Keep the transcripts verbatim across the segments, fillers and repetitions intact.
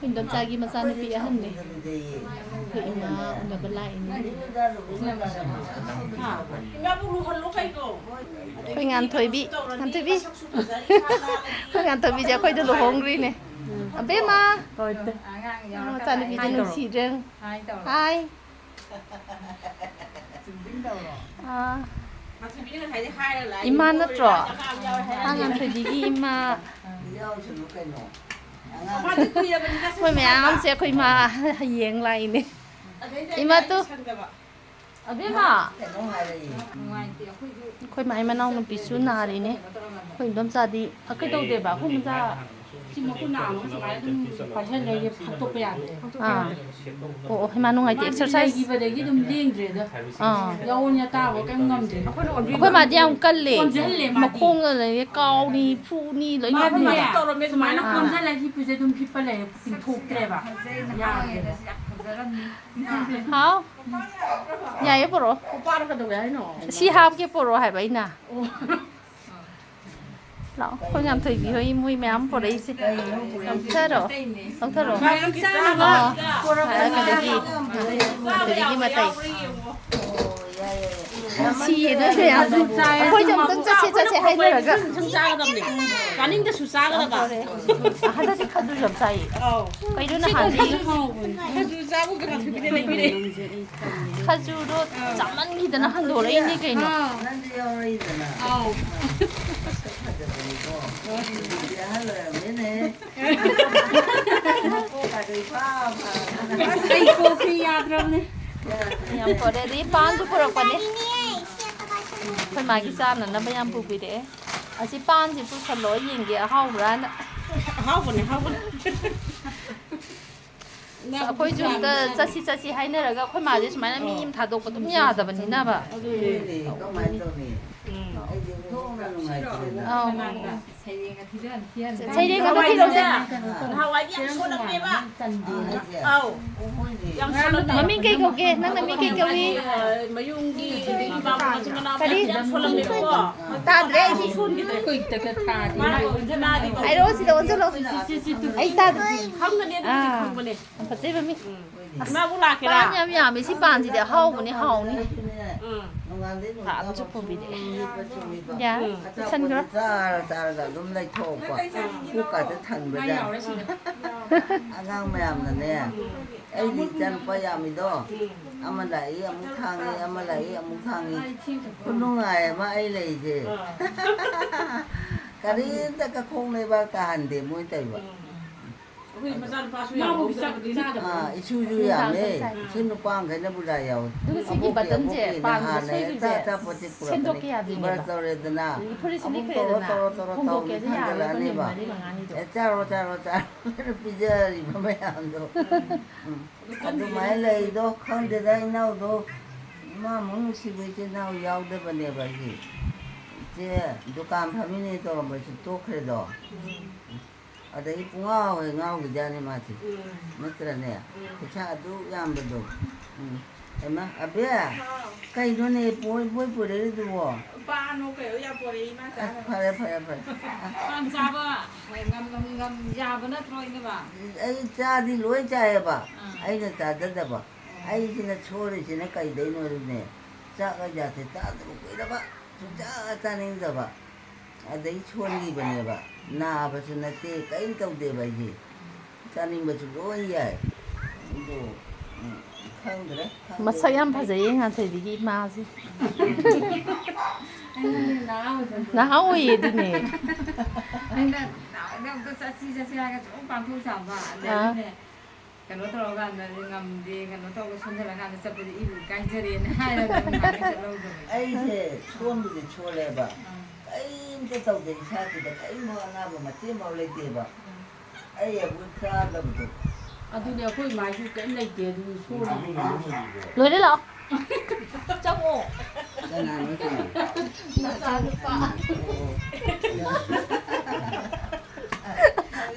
ꯏꯟꯗꯣꯝꯆꯥꯒꯤ ꯃꯆꯥꯅꯨꯄꯤ ꯑꯍꯟꯅꯦ꯫ ꯑꯩꯈꯣꯏ ꯏꯃꯥ ꯎꯅꯕ ꯂꯥꯛꯏꯅꯦ꯫ ꯏꯃꯥꯕꯨ ꯂꯨꯍꯜꯂꯣ ꯀꯩꯅꯣ? ꯑꯩꯈꯣꯏ ꯉꯥꯟꯊꯣꯏꯕꯤ, ꯉꯥꯟꯊꯣꯏꯕꯤ꯫ ꯑꯩꯈꯣꯏ ꯉꯥꯟꯊꯣꯏꯕꯤꯁꯦ ꯑꯩꯈꯣꯏꯗ ꯂꯨꯍꯣꯡꯈ꯭ꯔꯤꯅꯦ꯫ ꯑꯕꯦꯝꯃ! ꯑꯉꯥꯡ ꯌꯥꯎꯔꯒ ꯃꯆꯥꯅꯨꯄꯤꯁꯦ ꯍꯥꯏ ꯇꯧꯔꯣ꯫ ꯅꯨꯡꯁꯤꯗ꯭ꯔꯦ꯫ ꯍꯥꯏ ꯇꯧꯔꯣ꯫ ꯍꯥꯏ꯫ ꯑꯥ꯫ ꯏꯃꯥ ꯅꯠꯇ꯭ꯔꯣ? ꯑꯉꯥꯡ ꯊꯣꯏꯕꯤꯒꯤ ꯏꯃꯥ꯫ ꯃꯣꯏ ꯃꯌꯥꯝꯁꯦ ꯑꯩꯈꯣꯏ ꯏꯃꯥ ꯍꯌꯦꯡ ꯂꯥꯛꯏꯅꯦ꯫ ꯏꯃꯥ ꯇꯨ꯫ ꯑꯕꯦꯝꯃ! ꯑꯩꯈꯣꯏ ꯃꯥꯏ ꯃꯅꯥꯎꯅꯨꯄꯤꯁꯨ ꯅꯥꯔꯤꯅꯦ꯫ ꯑꯩꯈꯣꯏ ꯏꯟꯗꯣꯝꯆꯥꯗꯤ, ꯑ, ꯀꯩꯗꯧꯗꯦꯕ? ꯑꯩꯈꯣꯏ ꯃꯆꯥ ꯁꯤ ꯃꯈꯨꯠ ꯅꯥꯝꯃ ꯁꯨꯃꯥꯏꯅ ꯑꯗꯨꯝ ꯄꯥꯏꯁꯜꯂꯒ ꯐꯥꯛꯇꯣꯛꯄ ꯌꯥꯗꯦ꯫ ꯑꯥ꯫ ꯑꯣ, ꯑꯣ, ꯍꯩꯃꯥ, ꯅꯨꯡꯉꯥꯏꯇꯦ꯫ ꯃꯥꯗꯤ exercise꯫ ꯂꯩꯈꯤꯕꯗꯒꯤ ꯑꯗꯨꯝ ꯂꯦꯡꯗ꯭ꯔꯦꯗ꯫ ꯑꯥ꯫ ꯌꯥꯑꯣꯟ ꯌꯥꯇꯥꯕ ꯀꯩꯝ ꯉꯝꯗ꯭ꯔꯦ꯫ ꯑꯩꯈꯣꯏ ꯃꯥꯗꯤ ꯌꯥꯝ ꯀꯜꯂꯦ꯫ ꯀꯣꯟꯁꯤꯜꯂꯦ ꯃꯥꯗꯤ꯫ ꯃꯈꯣꯡꯅ ꯂꯩꯔꯦ, ꯀꯥꯎꯅꯤ, ꯐꯨꯅꯤ, ꯂꯣꯏꯅ ꯃꯥꯗꯤꯅꯦ, ꯐꯨꯅꯤ꯫ ꯁꯨꯃꯥꯏꯅ ꯑꯥ꯫ ꯀꯣꯟꯁꯤꯜꯂ ꯍꯤꯞꯄꯁꯦ ꯑꯗꯨꯝ ꯍꯤꯞꯄ ꯂꯩꯔꯦ, ꯇꯤꯡꯊꯣꯛꯇ꯭ꯔꯦꯕ꯫ ꯌꯥꯗ꯭ꯔꯦꯕ꯫ ꯍꯥꯎ꯫ ꯌꯥꯏꯌꯦ, ꯄꯨꯔꯛꯑꯣ꯫ ꯁꯤ ꯍꯥꯞꯀꯦ, ꯄꯨꯔꯛꯑꯣ ꯍꯥꯏꯕ ꯑꯩꯅ꯫ ꯂꯥꯛꯑꯣ, ꯑꯩꯈꯣꯏ ꯉꯥꯟꯊꯣꯏꯕꯤ ꯍꯣꯏ ꯃꯣꯏ ꯃꯌꯥꯝ ꯄꯨꯔꯛꯏꯁꯦ꯫ ꯂꯧꯊꯔꯣ, ꯂꯧꯊꯔꯣ꯫ ꯃꯌꯥꯝ ꯆꯥꯅꯕ ꯑꯥ, ꯄꯨꯔꯛꯄꯅꯤ꯫ ꯑꯗꯒꯤ, ꯑꯗꯒꯤ ꯃꯇꯩ꯫ ꯁꯤꯌꯦ, ꯅꯣꯏ ꯃꯌꯥꯝ꯫ ꯑꯩꯈꯣꯏꯁꯨ ꯑꯃꯨꯛꯇꯪ ꯆꯠꯁꯦ, ꯆꯠꯁꯦ ꯍꯥꯏꯅꯔꯒ꯫ ꯁꯨꯝ ꯆꯥꯒꯗꯕꯅꯦ꯫ ꯆꯥꯅꯤꯡꯗꯁꯨ ꯆꯥꯒꯗꯕ꯫ ꯍꯟꯗꯛꯇꯤ ꯈꯖꯨꯔ ꯌꯥꯝ ꯆꯥꯏꯌꯦ꯫ ꯑꯧ꯫ ꯀꯩꯅꯣ ꯁꯤ ꯅꯍꯥꯟꯗꯤ ꯈꯖꯨꯔ ꯍꯥꯎꯕꯅꯦ꯫ ꯈꯖꯨꯔ ꯆꯥꯕ ꯀꯅꯥ ꯊꯤꯕꯤꯗ ꯂꯩꯕꯤꯔꯦ? ꯈꯖꯨꯔꯗꯣ ꯆꯥꯃꯟꯈꯤꯗꯅ ꯍꯟꯗꯣꯔꯛꯏꯅꯦ ꯀꯩꯅꯣ꯫ ꯑꯥ꯫ ꯅꯪꯁꯨ ꯌꯥꯎꯔꯛꯏꯗꯅ꯫ ꯑꯧ꯫ ꯃꯁꯛ ꯐꯖꯕꯅꯤꯀꯣ꯫ ꯍꯧꯖꯤꯛꯇꯤ ꯑꯍꯜ ꯑꯣꯏꯔꯝꯃꯦꯅꯦ꯫ ꯃꯀꯣꯛꯀꯗꯣ ꯏꯐꯥ ꯐꯥꯗꯅ꯫ ꯑꯩ ꯀꯣꯛꯁꯤ ꯌꯥꯗ꯭ꯔꯕꯅꯦ꯫ ꯌꯥꯗ꯭ꯔꯦ꯫ ꯌꯥꯝ ꯐꯔꯦ꯫ ꯑꯗꯒꯤ ꯄꯥꯟꯁꯨ ꯄꯨꯔꯛꯄꯅꯦ꯫ ꯑꯩꯈꯣꯏ ꯃꯥꯒꯤ ꯆꯥꯅꯅꯕ ꯌꯥꯝ ꯄꯨꯕꯤꯔꯛꯑꯦ꯫ ꯑꯁꯤ ꯄꯥꯟꯁꯤ ꯄꯨꯁꯜꯂꯣ ꯌꯦꯡꯒꯦ ꯑꯍꯥꯎꯕ꯭ꯔꯥꯅ꯫ ꯑꯍꯥꯎꯕꯅꯦ, ꯑꯍꯥꯎꯕꯅꯦ꯫ ꯑꯩꯈꯣꯏꯁꯨ ꯑꯝꯇ ꯆꯠꯁꯤ ꯆꯠꯁꯤ ꯍꯥꯏꯅꯔꯒ ꯑꯩꯈꯣꯏ ꯃꯥꯁꯦ ꯁꯨꯃꯥꯏꯅ ꯃꯤ ꯑꯃ ꯊꯥꯗꯣꯛꯄ ꯑꯗꯨꯝ ꯌꯥꯗꯕꯅꯤꯅꯕ꯫ ꯑꯗꯨꯅꯦ, ꯀꯃꯥꯏꯅ ꯇꯧꯅꯤ? ꯎꯝ꯫ ꯑꯩꯗꯤ ꯑꯣꯟꯊꯣꯛꯅ ꯅꯨꯡꯉꯥꯏꯇ꯭ꯔꯦꯗ꯫ ꯑꯧ꯫ ꯁꯩꯔꯦꯡ ꯑꯊꯤꯕ ꯌꯥꯝ ꯊꯤꯍꯟ-, ꯁꯩꯔꯦꯡ ꯑꯃ ꯊꯤꯔꯣꯁꯦ꯫ ꯅꯍꯥꯟꯋꯥꯏꯗꯤ ꯁꯣꯜꯂꯝꯃꯦꯕ꯫ ꯑꯧ꯫ ꯌꯥꯝ ꯁꯣꯜꯂꯝꯃꯦ꯫ ꯃꯃꯤꯡ ꯀꯩ ꯀꯧꯒꯦ? ꯅꯪ ꯅꯃꯤꯡ ꯀꯩ ꯀꯧꯏ? ꯑ, ꯃꯌꯨꯝꯒꯤ ꯑꯗꯒꯤ ꯏꯃꯥ ꯃꯆꯤꯟ ꯃꯅꯥꯎ ꯀꯔꯤ? ꯃꯌꯥꯝꯁꯦ ꯌꯥꯝ ꯁꯣꯜꯂꯝꯃꯦꯕꯀꯣ꯫ ꯇꯥꯗ꯭ꯔꯦ ꯑꯩꯗꯤ꯫ ꯁꯣꯟꯈꯤꯗ꯭ꯔꯦ꯫ ꯃꯥ ꯑꯣꯟꯖꯅꯥꯗꯤ ꯀꯧꯏ꯫ ꯍꯥꯏꯔꯛꯑꯣ, ꯁꯤꯗ ꯑꯣꯟꯁꯤꯜꯂꯣ꯫ ꯁꯤ, ꯁꯤ, ꯁꯤ, ꯁꯤ, ꯁꯤ꯫ ꯑꯩ ꯇꯥꯗ꯭ꯔꯦ꯫ ꯈꯪꯒꯅꯤ ꯑꯗꯨꯗꯤ ꯑꯥ꯫ ꯈꯪꯕꯅꯦ꯫ ꯌꯥꯝ ꯐꯖꯩꯕ ꯃꯤ꯫ ꯎꯝ꯫ ꯑꯁ, ꯏꯃꯥꯕꯨ ꯂꯥꯛꯀꯦꯔꯥ? ꯄꯥꯟ ꯌꯥꯝ ꯌꯥꯝꯃꯦ ꯁꯤ ꯄꯥꯟꯁꯤꯗꯤ꯫ ꯑꯍꯥꯎꯕꯅꯦ, ꯍꯥꯎꯅꯤ꯫ ꯎꯝ꯫ ꯊꯥ ꯑꯃ ꯆꯨꯞꯄ ꯄꯤꯔꯛꯑꯦ꯫ ꯌꯥ, ꯎꯝ꯫ ꯆꯠꯁꯟꯈ꯭ꯔꯣ꯫ ꯆꯥꯔ ꯆꯥꯔꯒ ꯑꯗꯨꯝ ꯂꯩꯊꯣꯛꯄ꯫ ꯄꯨꯛꯀꯥꯁꯦ ꯊꯟꯕꯖꯥꯠꯅꯤ꯫ ꯑꯉꯥꯡ ꯃꯌꯥꯝꯅꯅꯦ, ꯑꯩꯗꯤ ꯏꯆꯥꯅꯨꯄꯥ ꯌꯥꯝꯃꯤꯗꯣ, ꯑꯃ ꯂꯥꯛꯏ ꯑꯃꯨꯛ ꯊꯥꯡꯉꯤ, ꯑꯃ ꯂꯥꯛꯏ ꯑꯃꯨꯛ ꯊꯥꯡꯉꯤ꯫ ꯈꯨꯅꯨꯡꯉꯥꯏ ꯑꯃ ꯑꯩ ꯂꯩꯁꯦ꯫ ꯀꯔꯤꯝꯇ ꯀꯈꯣꯡ ꯂꯩꯕꯥꯛ ꯇꯥꯍꯟꯗꯦ ꯃꯣꯏ ꯇꯧꯔꯤꯕ꯫ ꯑꯩꯈꯣꯏ ꯃꯆꯥꯅꯨꯄꯥꯁꯨ ꯌꯥꯝ ꯃꯥꯕꯨꯗꯤ ꯆꯥꯛ ꯍꯧꯖꯕꯅꯤꯅ꯫ ꯆꯥꯗꯕ꯫ ꯑꯥ, ꯏꯁꯨꯁꯨ ꯌꯥꯝꯃꯦ꯫ ꯏꯁꯨ ꯅꯨꯄꯥꯈꯩꯅꯕꯨ ꯂꯥꯏ ꯌꯥꯎꯏ꯫ ꯑꯗꯨꯒ ꯁꯤꯒꯤ ꯑꯕꯣꯛꯀꯤ, ꯕꯇꯟꯁꯦ ꯑꯕꯣꯛꯀꯤꯅ ꯄꯥꯟꯕ ꯍꯥꯟꯅ ꯁꯣꯏꯕꯁꯦ ꯍꯦꯛꯇ ꯑꯆꯥꯄꯣꯠꯁꯦ ꯁꯦꯝꯗꯣꯛꯀꯦ ꯄꯨꯔꯛꯀꯅꯤ꯫ ꯌꯥꯗꯦꯅꯦꯕ꯫ ꯕ꯭ꯔꯁ ꯇꯧꯔꯦꯗꯅ, ꯐꯨꯔꯤꯠꯁꯦ ꯑꯃꯨꯛ ꯂꯤꯠꯈ꯭ꯔꯦꯗꯅ, ꯇꯧꯔꯣ, ꯇꯧꯔꯣ, ꯇꯧꯔꯣ, ꯍꯣꯡꯗꯣꯛꯀꯦ ꯇꯧꯅ ꯑꯗꯨ ꯌꯥꯔꯣꯏꯕ ꯊꯥꯡꯒꯠꯂꯛꯑꯅꯦꯕ꯫ ꯅꯨꯃꯤꯠ ꯃꯔꯤ ꯃꯉꯥꯅꯤꯗꯣ꯫ ꯑꯦ, ꯆꯥꯔꯣ, ꯆꯥꯔꯣ, ꯆꯥꯔꯣ ꯍꯥꯏꯅ ꯄꯤꯖꯔꯤꯕ ꯃꯌꯥꯝꯗꯣ꯫ ꯎꯝ꯫ ꯑꯗꯨꯃꯥꯏꯅ ꯂꯩꯗꯣ ꯈꯪꯗꯦꯗ, ꯏꯅꯥꯎꯗꯣ ꯏꯃꯥꯃꯨꯛ ꯅꯨꯡꯁꯤꯕ ꯏꯆꯤꯟ ꯏꯅꯥꯎ ꯌꯥꯎꯗꯕꯅꯦꯕ ꯑꯩꯁꯦ꯫ ꯏꯆꯦ ꯗꯨꯀꯥꯟ ꯐꯝꯃꯤꯅꯦ ꯇꯧꯔꯝꯕꯁꯨ ꯇꯣꯛꯈ꯭ꯔꯦꯗꯣ꯫ ꯑꯗꯒꯤ ꯄꯨꯡꯉꯥꯎ ꯍꯦꯛ ꯉꯥꯎꯈꯤꯖꯥꯠꯅꯤ ꯃꯥꯁꯦ꯫ ꯎꯝ꯫ ꯅꯠꯇ꯭ꯔꯅꯦ? ꯎꯝ꯫ ꯄꯩꯁꯥ ꯑꯗꯨ ꯌꯥꯝꯕꯗꯣ꯫ ꯎꯝ꯫ ꯍꯩꯃꯥ, ꯑꯕꯦ! ꯍꯥꯎ꯫ ꯀꯩꯅꯣꯅꯦ, ꯄꯣꯏ ꯄꯣꯏ ꯄꯨꯔꯛꯏꯗꯨꯕꯣ? ꯄꯥꯟꯅꯣ ꯀꯩꯅꯣ ꯌꯥꯝ ꯄꯣꯔꯛꯏ, ꯏꯃꯥ ꯑꯁ, ꯆꯥꯅꯕ꯫ ꯐꯔꯦ, ꯐꯔꯦ, ꯐꯔꯦ꯫ ꯄꯥꯟ ꯆꯥꯕ ꯉꯝ, ꯉꯝ, ꯉꯝ ꯌꯥꯕ ꯅꯠꯇ꯭ꯔꯣ, ꯏꯅꯦꯃ? ꯑꯩ ꯆꯥꯗꯤ ꯂꯣꯏ ꯆꯥꯏꯌꯦꯕ, ꯑꯥ꯫ ꯑꯩꯅ ꯆꯥꯖꯗꯕ꯫ ꯑꯣ꯫ ꯑꯩꯁꯤꯅ ꯁꯣꯔꯤꯁꯤꯅ ꯀꯩꯗꯩꯅꯣꯗꯅꯦ, ꯆꯥꯛ ꯑꯖꯥꯠꯁꯦ ꯆꯥꯗꯕ ꯀꯨꯏꯔꯕ, ꯁꯨꯡꯆꯥ ꯆꯥꯅꯤꯡꯗꯕ꯫ ꯑꯗꯩ ꯁꯣꯟꯈꯤꯕꯅꯦꯕ꯫ ꯅꯥꯕꯁꯨ ꯅꯠꯇꯦ, ꯀꯔꯤꯝ ꯇꯧꯗꯦꯕ ꯑꯩꯁꯦ꯫ ꯆꯥꯅꯤꯡꯕꯁꯨ ꯂꯣꯏ ꯌꯥꯏ꯫ ꯑꯗꯣ, ꯎꯝ, ꯈꯪꯗ꯭ꯔꯦ, ꯈꯪꯗ꯭ꯔꯦ꯫ ꯃꯁꯛ ꯌꯥꯝ ꯐꯖꯩꯌꯦ ꯉꯥꯟꯊꯣꯏꯕꯤꯒꯤ ꯏꯃꯥꯁꯦ꯫ ꯑꯩꯉꯣꯟꯗ ꯅꯍꯥ ꯑꯣꯏꯕꯅꯦ꯫ ꯅꯍꯥ ꯑꯣꯏꯌꯦ ꯑꯗꯨꯅꯦ꯫ ꯑꯩꯅ ꯅꯍꯥꯟꯋꯥꯏꯗ ꯑꯝꯇ ꯆꯠꯁꯤ ꯆꯠꯁꯤ ꯍꯥꯏꯔꯒ ꯁꯨꯝ ꯄꯥꯡꯊꯣꯛ ꯆꯥꯕ꯫ ꯑꯥ꯫ ꯑꯗꯩꯗꯤꯅꯦ, ꯀꯩꯅꯣ ꯇꯧꯔꯀꯥꯟꯗ ꯉꯝꯗꯦ, ꯀꯩꯅꯣ ꯇꯧꯔꯒ ꯁꯣꯟꯊꯔꯀꯥꯟꯗ ꯆꯠꯄꯗꯤ ꯏꯕꯨ ꯏꯀꯥꯏꯖꯔꯦꯅ ꯍꯥꯏꯔꯒ ꯑꯗꯨꯝ ꯉꯥꯏꯍꯥꯛ ꯆꯠꯍꯧꯗꯕꯅꯦ꯫ ꯑꯩꯁꯦ ꯁꯣꯟꯕꯨꯗꯤ ꯁꯣꯜꯂꯦꯕ, ꯑꯥ꯫ ꯀꯔꯤꯝꯇ ꯇꯧꯗꯦ, ꯏꯁꯥꯁꯤꯗ ꯀꯔꯤꯝ ꯑꯅꯥꯕ ꯃꯇꯦꯛ ꯑꯃꯐꯥꯎ ꯂꯩꯇꯦꯕ꯫ ꯎꯝ꯫ ꯑꯩ ꯑꯃꯨꯛ ꯆꯥꯗꯕꯗꯣ꯫ ꯑꯗꯨꯅꯦ, ꯑꯩꯈꯣꯏ ꯃꯥꯏꯁꯨ ꯀꯔꯤꯝ ꯂꯩꯇꯦ, ꯑꯗꯨ ꯁꯣꯜꯂꯤꯅꯦ꯫ ꯂꯣꯏꯔꯦ, ꯂꯥꯛꯑꯣ꯫ ꯆꯪꯉꯣ꯫ ꯀꯅꯥꯅꯣ ꯁꯤꯅ? ꯅꯆꯥꯅꯨꯄꯥ꯫ ꯑꯣ꯫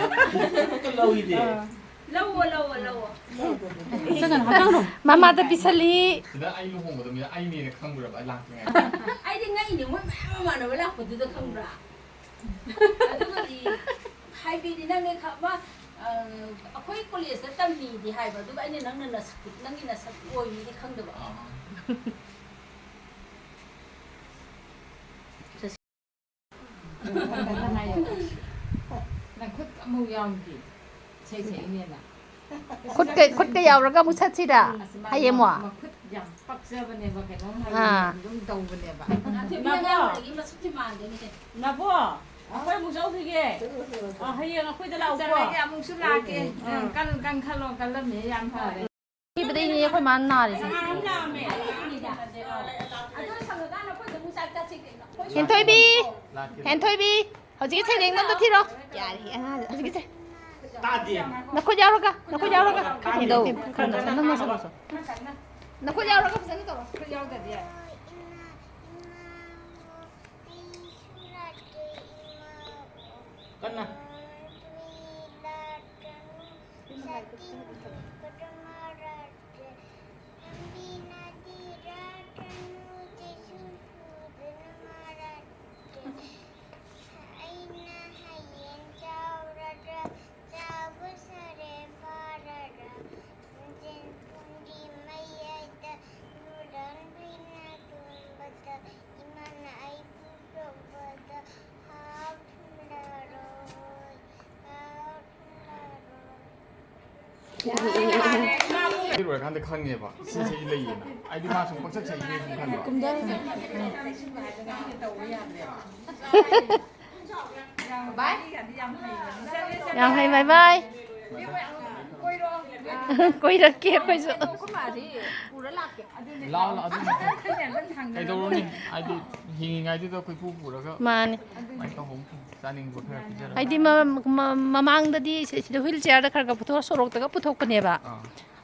ꯂꯧꯏꯗꯤ꯫ ꯂꯧꯋꯣ, ꯂꯧꯋꯣ, ꯂꯧꯋꯣ꯫ ꯃꯃꯥꯗ ꯄꯤꯁꯜꯂꯤ꯫ ꯁꯤꯗ ꯑꯩ ꯂꯨꯍꯣꯡꯕꯗꯣ ꯃꯤꯅ ꯑꯩꯅꯦꯅ ꯈꯪꯕ꯭ꯔꯕ, ꯑꯩ ꯂꯥꯛꯇ꯭ꯔꯤꯉꯩꯗ? ꯑꯩꯗꯤ ꯉꯛꯏꯅꯦ, ꯃꯣꯏ ꯃꯌꯥꯝ ꯃꯃꯥꯟꯅꯕ ꯂꯥꯛꯄꯗꯨꯗ, ꯈꯪꯕ꯭ꯔꯥ? ꯑꯗꯨꯒꯗꯤ ꯍꯥꯏꯕꯤꯗꯤ ꯅꯪꯅꯦ ꯈ-, ꯃꯥ, ꯑ, ꯑꯩꯈꯣꯏ ꯀꯣꯂꯦꯖꯇ ꯇꯝꯃꯤꯗꯤ ꯍꯥꯏꯕ, ꯑꯗꯨꯒ ꯑꯩꯅ ꯅꯪꯅ ꯅꯁꯛꯇꯨ, ꯅꯪꯒꯤ ꯅꯁꯛꯇꯨ ꯑꯣꯏꯅꯤꯗꯤ ꯈꯪꯗꯕ꯫ ꯑꯥ꯫ ꯅꯪ ꯈꯨꯠ ꯑꯃꯨꯛ ꯌꯥꯎꯗꯦ꯫ ꯏꯁꯩ ꯁꯛꯏꯅꯦꯅ꯫ ꯈꯨꯠꯀ, ꯈꯨꯠꯀ ꯌꯥꯎꯔꯒ ꯑꯃꯨꯛ ꯁꯠꯁꯤꯔꯥ? ꯑꯁ, ꯃꯥ ꯍꯌꯦꯡꯃꯣ? ꯃꯈꯨꯠ ꯌꯥꯝ ꯄꯛꯆꯕꯅꯦꯕ, ꯀꯩꯅꯣꯝ ꯍꯥꯏꯕꯗ ꯑꯥ꯫ ꯑꯗꯨꯝ ꯇꯧꯕꯅꯦꯕ꯫ ꯅꯥꯊꯣꯏꯕꯤ ꯅꯪ ꯅꯕꯣ꯫ ꯌꯥꯎꯗ꯭ꯔꯗꯤ ꯃꯁꯛꯁꯦ ꯃꯥꯟꯗꯦꯅꯦ꯫ ꯅꯕꯣ, ꯑꯩꯈꯣꯏ ꯑꯃꯨꯛ ꯆꯧꯈꯤꯒꯦ꯫ ꯑ, ꯍꯌꯦꯡ ꯑꯩꯈꯣꯏꯗ ꯂꯥꯛꯎꯀꯣ꯫ ꯆꯠꯂꯒꯦ, ꯑꯃꯨꯛꯁꯨ ꯂꯥꯛꯀꯦ꯫ ꯎꯝ, ꯀꯟ, ꯀꯟ ꯈꯜꯂꯣ, ꯀꯜꯂꯝꯃꯦ, ꯌꯥꯝ ꯐꯔꯦ꯫ ꯊꯤꯕꯗꯩꯅꯦ ꯑꯩꯈꯣꯏ ꯃꯥꯅ ꯅꯥꯔꯤꯁꯦ꯫ ꯀꯅꯥꯅꯣꯝ ꯂꯥꯛꯑꯝꯃꯦ꯫ ꯑꯗꯣ ꯁꯪꯉꯀꯥꯟꯗ ꯑꯩꯈꯣꯏꯗ ꯑꯃꯨꯛ ꯆꯥꯛ ꯆꯥꯁꯤ ꯀꯩꯅꯣ꯫ ꯑꯩꯈꯣꯏ ꯍꯦꯟꯊꯣꯏꯕꯤ! ꯍꯦꯟꯊꯣꯏꯕꯤ! ꯍꯧꯖꯤꯛꯀꯤ ꯁꯩꯔꯦꯡꯗꯣ ꯑꯝꯇ ꯊꯤꯔꯣ꯫ ꯌꯥꯔꯦ, ꯑꯉꯥꯡꯁꯦ꯫ ꯍꯧꯖꯤꯛꯀꯤꯁꯦ꯫ ꯇꯥꯗꯦ꯫ ꯅꯈꯨꯠ ꯌꯥꯎꯔꯒ, ꯅꯈꯨꯠ ꯌꯥꯎꯔꯒ꯫ ꯈꯔ ꯅꯪ ꯅꯁꯥ ꯅꯁꯥ꯫ ꯅꯈꯨꯠ ꯌꯥꯎꯔꯒ ꯐꯖꯅ ꯇꯧꯔꯣ꯫ ꯈꯨꯠ ꯌꯥꯎꯗꯗꯤ꯫ ꯀꯟꯅ꯫ ꯑꯩꯅ ꯍꯌꯦꯡ ꯆꯥꯎꯔꯒ ꯆꯥꯕ ꯁꯔꯦ ꯐꯥꯔꯒ ꯆꯦꯟꯐꯝꯒꯤ ꯃꯌꯥꯏꯗ ꯂꯨꯔꯟꯕꯤꯅ ꯇꯨꯝꯕꯗ ꯏꯃꯥꯅ ꯑꯩꯕꯨ ꯀꯧꯕꯗ ꯍꯥꯎ ꯊꯨꯝꯂꯔꯣꯏ, ꯍꯥꯎ ꯊꯨꯝꯂꯔꯣꯏ꯫ ꯁꯤ ꯂꯣꯏꯔꯀꯥꯟꯗ ꯈꯪꯉꯦꯕ ꯁꯤ ꯏꯁꯩ ꯂꯩꯌꯦꯅ꯫ ꯑꯩꯗꯤ ꯃꯥ ꯁꯨꯝ ꯄꯪꯁꯛ ꯁꯛꯏꯅꯦ ꯁꯨꯝ ꯈꯟꯕ꯫ ꯌꯥꯝ ꯍꯩ, ꯕꯥꯏ ꯕꯥꯏ꯫ ꯀꯣꯏꯔꯛꯀꯦ ꯑꯩꯈꯣꯏꯁꯨ꯫ ꯂꯥꯛꯑꯣ, ꯂꯥꯛꯑꯣ, ꯑꯗꯨ ꯅꯠꯇꯦ꯫ ꯀꯩꯗꯧꯔꯨꯅꯤ? ꯍꯥꯏꯗꯤ ꯍꯤꯡꯉꯤꯉꯩꯗꯨꯗ ꯑꯩꯈꯣꯏ ꯄꯨ ꯄꯨꯔꯒ ꯃꯥꯅꯤ꯫ ꯀꯃꯥꯏꯅ ꯇꯧꯍꯧ? ꯆꯥꯅꯤꯡꯕ ꯈꯔ ꯄꯤꯖꯔꯒ꯫ ꯍꯥꯏꯗꯤ ꯃ-, ꯃ-, ꯃꯃꯥꯡꯗꯗꯤ ꯁꯤ-, ꯁꯤꯗ wheelchairꯗ ꯈꯔ ꯈꯔ ꯄꯨꯊꯣꯛꯑ ꯁꯣꯔꯣꯛꯇꯒ ꯄꯨꯊꯣꯛꯄꯅꯦꯕ꯫ ꯑꯥ꯫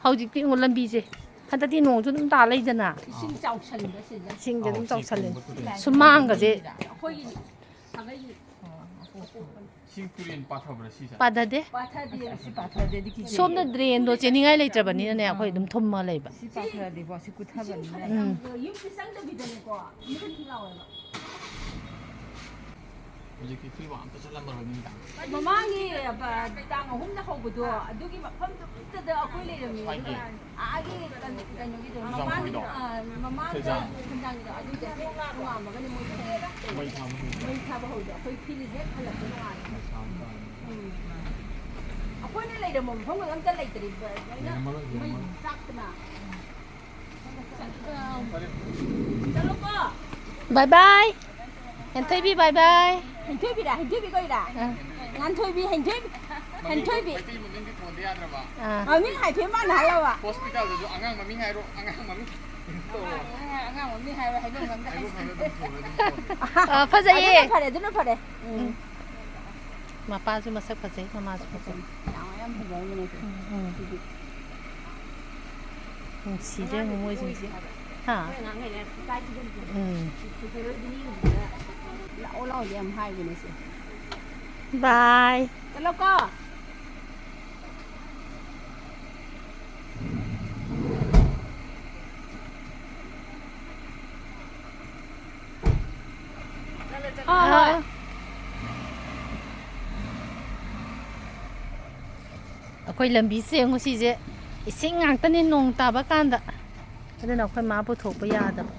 ꯍꯧꯖꯤꯛꯇꯤ ꯌꯦꯡꯉꯨ ꯂꯝꯕꯤꯁꯦ꯫ ꯍꯟꯗꯛꯇꯤ ꯅꯣꯡꯁꯨ ꯑꯗꯨꯝ ꯇꯥ ꯂꯩꯗꯅ꯫ ꯏꯁꯤꯡ ꯆꯥꯎꯁꯜꯂꯦ ꯁꯤꯗ꯫ ꯏꯁꯤꯡꯁꯦ ꯑꯗꯨꯝ ꯑꯧ, ꯆꯥꯎꯁꯜꯂꯦ꯫ ꯆꯦꯛꯀꯨꯝꯕ ꯇꯨꯔꯦꯟ꯫ ꯁꯨꯃꯥꯡꯒꯁꯦ꯫ ꯑꯩꯈꯣꯏꯒꯤ ꯁꯥꯒꯩ ꯁꯤ ꯇꯨꯔꯦꯟ ꯄꯥꯊꯕ꯭ꯔꯥ ꯁꯤꯁꯦ? ꯄꯥꯊꯗꯦ꯫ ꯄꯥꯊꯗꯦ, ꯁꯤ ꯄꯥꯊꯗꯦꯗꯤ ꯀꯤꯖꯩꯌꯦ꯫ ꯁꯣꯝꯗ drainꯗꯣ ꯆꯦꯟꯅꯤꯡꯉꯥꯏ ꯂꯩꯇ꯭ꯔꯕꯅꯤꯅꯅꯦ, ꯑꯩꯈꯣꯏ ꯑꯗꯨꯝ ꯊꯨꯝꯃ ꯂꯩꯕ꯫ ꯁꯤ ꯄꯥꯊꯔꯗꯤꯀꯣ, ꯁꯤ ꯀꯨꯠꯊꯕꯅꯤꯅ꯫ ꯎꯝ꯫ ꯌꯨꯝꯁꯤ ꯆꯪꯗꯕꯤꯗꯅꯦꯀꯣ, ꯃꯤꯔꯨꯟ ꯂꯥꯎꯋꯦꯕ꯫ ꯍꯧꯖꯤꯛꯇꯤ free walk ꯑꯝꯇ ꯆꯠꯂꯝꯃꯔꯣꯏ ꯅꯨꯃꯤꯗꯥꯡ꯫ ꯃꯃꯥꯡꯒꯤ, ꯑ, ꯇꯥꯡ ꯑꯍꯨꯝꯗ ꯍꯧꯕꯗꯣ, ꯑꯗꯨꯒꯤ ꯃꯐꯝꯗꯨ ꯑꯃꯠꯇꯗ ꯑꯩꯈꯣꯏ ꯂꯩꯔꯝꯃꯤ꯫ ꯁ꯭ꯋꯥꯏꯒꯤ? ꯑꯥꯒꯤ ꯀꯩꯅꯣ-, ꯀꯩꯅꯣꯒꯤꯗꯣ, ꯃꯃꯥꯡ, ꯆꯨꯔꯆꯥꯟꯄꯨꯔꯒꯤꯗꯣ? ꯑ, ꯃꯃꯥꯡꯗ ꯊꯣꯏꯖꯥꯡ꯫ ꯊꯣꯏꯖꯥꯡꯒꯤꯗꯣ, ꯑꯗꯨꯗ ꯅꯣꯡꯉꯥꯟꯕꯒꯅꯤ ꯃꯣꯏ ꯊꯣꯛꯑꯦꯕ꯫ ꯃꯩ ꯊꯥꯕ ꯍꯧꯕ꯫ ꯃꯩ ꯊꯥꯕ ꯍꯧꯕꯗꯣ꯫ ꯑꯩꯈꯣꯏ ꯐꯤꯜꯗ ꯍꯦꯛ ꯍꯜꯂꯛꯄ ꯅꯣꯡꯉꯥꯟꯕ꯫ ꯃꯩ ꯊꯥꯕ ꯇꯥꯔꯦ꯫ ꯎꯝ꯫ ꯑꯩꯈꯣꯏꯅ ꯂꯩꯔꯝꯕ ꯃꯐꯝꯒ ꯑꯝꯇ ꯂꯩꯇ꯭ꯔꯦ꯫ ꯂꯣꯏꯅ ꯂꯩꯔꯝꯃꯔꯣꯏ, ꯃꯩ ꯂꯩꯔꯝꯃꯔꯣꯏ꯫ ꯆꯥꯛꯇꯅ꯫ ꯆꯠꯂꯣꯀꯣ꯫ ꯕꯥꯏ ꯕꯥꯏ꯫ ꯍꯦꯟꯊꯣꯏꯕꯤ, ꯕꯥꯏ ꯕꯥꯏ꯫ ꯍꯦꯟꯊꯣꯏꯕꯤꯔꯥ? ꯍꯦꯟꯊꯣꯏꯕꯤ ꯀꯧꯏꯔꯥ? ꯑꯥ꯫ ꯉꯥꯟꯊꯣꯏꯕꯤ, ꯍꯦꯟꯊꯣꯏꯕꯤ꯫ ꯃꯃꯤꯡ-, ꯍꯦꯟꯊꯣꯏꯕꯤ꯫ ꯃꯩꯇꯩ ꯃꯃꯤꯡꯗꯤ ꯊꯣꯟꯗ ꯌꯥꯗ꯭ꯔꯕ? ꯑꯥ꯫ ꯃꯃꯤꯡ ꯍꯥꯏꯐꯦꯠ ꯃꯥꯟꯅꯍꯜꯂꯕ? ꯍꯣꯁꯄꯤꯇꯥꯜꯗꯁꯨ ꯑꯉꯥꯡ ꯃꯃꯤꯡ ꯍꯥꯏꯔꯣ, ꯑꯉꯥꯡ ꯃꯃꯤꯡ꯫ ꯑꯉꯥꯡ, ꯑꯉꯥꯡ ꯃꯃꯤꯡ ꯍꯥꯏꯔꯣ, ꯍꯥꯏꯐꯝ ꯈꯪꯗꯦ꯫ ꯍꯥꯏꯐꯝ ꯈꯪꯗꯦ ꯑꯗꯨꯝ ꯊꯣꯜꯂꯦ, ꯑꯗꯨꯝ ꯊꯣꯜꯂꯦ꯫ ꯑꯥ, ꯐꯖꯩꯌꯦ꯫ ꯑꯗꯨꯅ ꯐꯔꯦ, ꯑꯗꯨꯅ ꯐꯔꯦ꯫ ꯎꯝ꯫ ꯎꯝ꯫ ꯃꯄꯥꯁꯨ ꯃꯁꯛ ꯐꯖꯩ, ꯃꯃꯥꯁꯨ ꯐꯖꯩ꯫ ꯌꯥꯝ, ꯌꯥꯝ ꯐꯖꯕꯅꯦ꯫ ꯎꯝ, ꯎꯝ꯫ ꯁꯤꯗꯤ꯫ ꯅꯨꯡꯁꯤꯗ꯭ꯔꯦ ꯑꯉꯥꯡꯗꯤ ꯃꯣꯏꯁꯤꯡꯁꯦ꯫ ꯑꯣꯏꯗꯦ ꯍꯥꯏꯕ꯫ ꯍꯥ? ꯑꯩꯈꯣꯏ ꯑꯉꯥꯡꯈꯩꯅ ꯏꯀꯥꯏ ꯊꯤꯒꯟꯕꯗꯣ꯫ ꯎꯝ꯫ ꯂꯥꯛꯑꯣ, ꯂꯥꯛꯑꯣꯗꯤ ꯌꯥꯝ ꯍꯥꯏꯕꯅꯦ ꯁꯦ꯫ ꯕꯥꯏ꯫ ꯆꯠꯂꯣꯀꯣ꯫ ꯍꯣꯏ, ꯍꯣꯏ꯫ ꯑꯥ꯫ ꯑꯩꯈꯣꯏ ꯂꯝꯕꯤꯁꯦ ꯌꯦꯡꯉꯨ, ꯁꯤꯁꯦ ꯏꯁꯤꯡ ꯉꯥꯛꯇꯅꯤ ꯅꯣꯡ ꯇꯥꯕ ꯀꯥꯟꯗ꯫ ꯑꯗꯨꯅ ꯑꯩꯈꯣꯏ ꯃꯥ ꯄꯨꯊꯣꯛꯄ ꯌꯥꯗꯕ꯫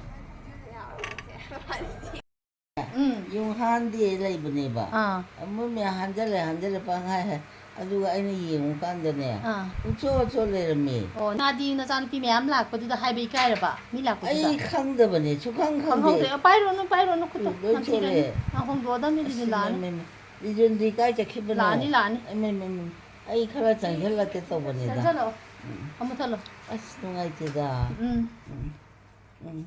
ꯎꯝ꯫ ꯌꯨꯡꯍꯥꯟꯗꯦ ꯂꯩꯕꯅꯦꯕ꯫ ꯑꯥ꯫ ꯃꯣꯏ ꯃꯌꯥꯝ ꯍꯟꯖꯜꯂꯦ, ꯍꯟꯖꯜꯂꯦ ꯄꯪꯍꯥꯏ ꯍꯥꯏ꯫ ꯑꯗꯨꯒ ꯑꯩꯅ ꯌꯦꯡꯉꯨꯀꯥꯟꯗꯅꯦ, ꯑꯥ꯫ ꯄꯨꯡꯆꯣꯠ ꯆꯣꯠ ꯂꯩꯔꯝꯃꯦ꯫ ꯑꯣ, ꯃꯥꯗꯤ ꯅꯆꯥꯅꯨꯄꯤ ꯃꯌꯥꯝ ꯂꯥꯛꯄꯗꯨꯗ ꯍꯥꯏꯕ ꯏꯀꯥꯏꯔꯕ? ꯃꯤ ꯂꯥꯛꯄꯗꯨꯗ? ꯑꯩ ꯈꯪꯗꯕꯅꯦ, ꯁꯨꯈꯪ ꯈꯪꯗꯦ꯫ ꯈꯪꯍꯧꯗꯦ꯫ ꯑ, ꯄꯥꯏꯔꯨꯅꯨ, ꯄꯥꯏꯔꯨꯅꯨ, ꯈꯨꯠꯇꯣ ꯂꯣꯏ ꯅꯝꯊꯤꯔꯅꯤ꯫ ꯆꯣꯠꯂꯦ꯫ ꯑ, ꯍꯣꯡꯗꯣꯛꯑꯗꯝꯅꯤ, ꯑꯁ, ꯂꯤꯂꯥꯅꯤ꯫ ꯏꯃꯥꯏ, ꯏꯃꯥꯏ꯫ ꯂꯤꯖꯣꯟꯗꯤ ꯀꯥꯏ ꯆꯠꯈꯤꯕꯅꯣ? ꯂꯥꯛꯑꯅꯤ, ꯂꯥꯛꯑꯅꯤ꯫ ꯏꯃꯥꯏ, ꯏꯃꯥꯏ, ꯏꯃꯥꯏ꯫ ꯑꯩ ꯈꯔ ꯆꯪꯁꯤꯜꯂꯛꯀꯦ ꯇꯧꯕꯅꯤꯗ꯫ ꯆꯪꯁꯤꯜꯂꯛꯑꯣ꯫ ꯎꯝ꯫ ꯑꯃꯨꯛ ꯊꯜꯂꯣ꯫ ꯑꯁ, ꯅꯨꯡꯉꯥꯏꯇꯦꯗ꯫ ꯎꯝ꯫ ꯎꯝ꯫ ꯎꯝ꯫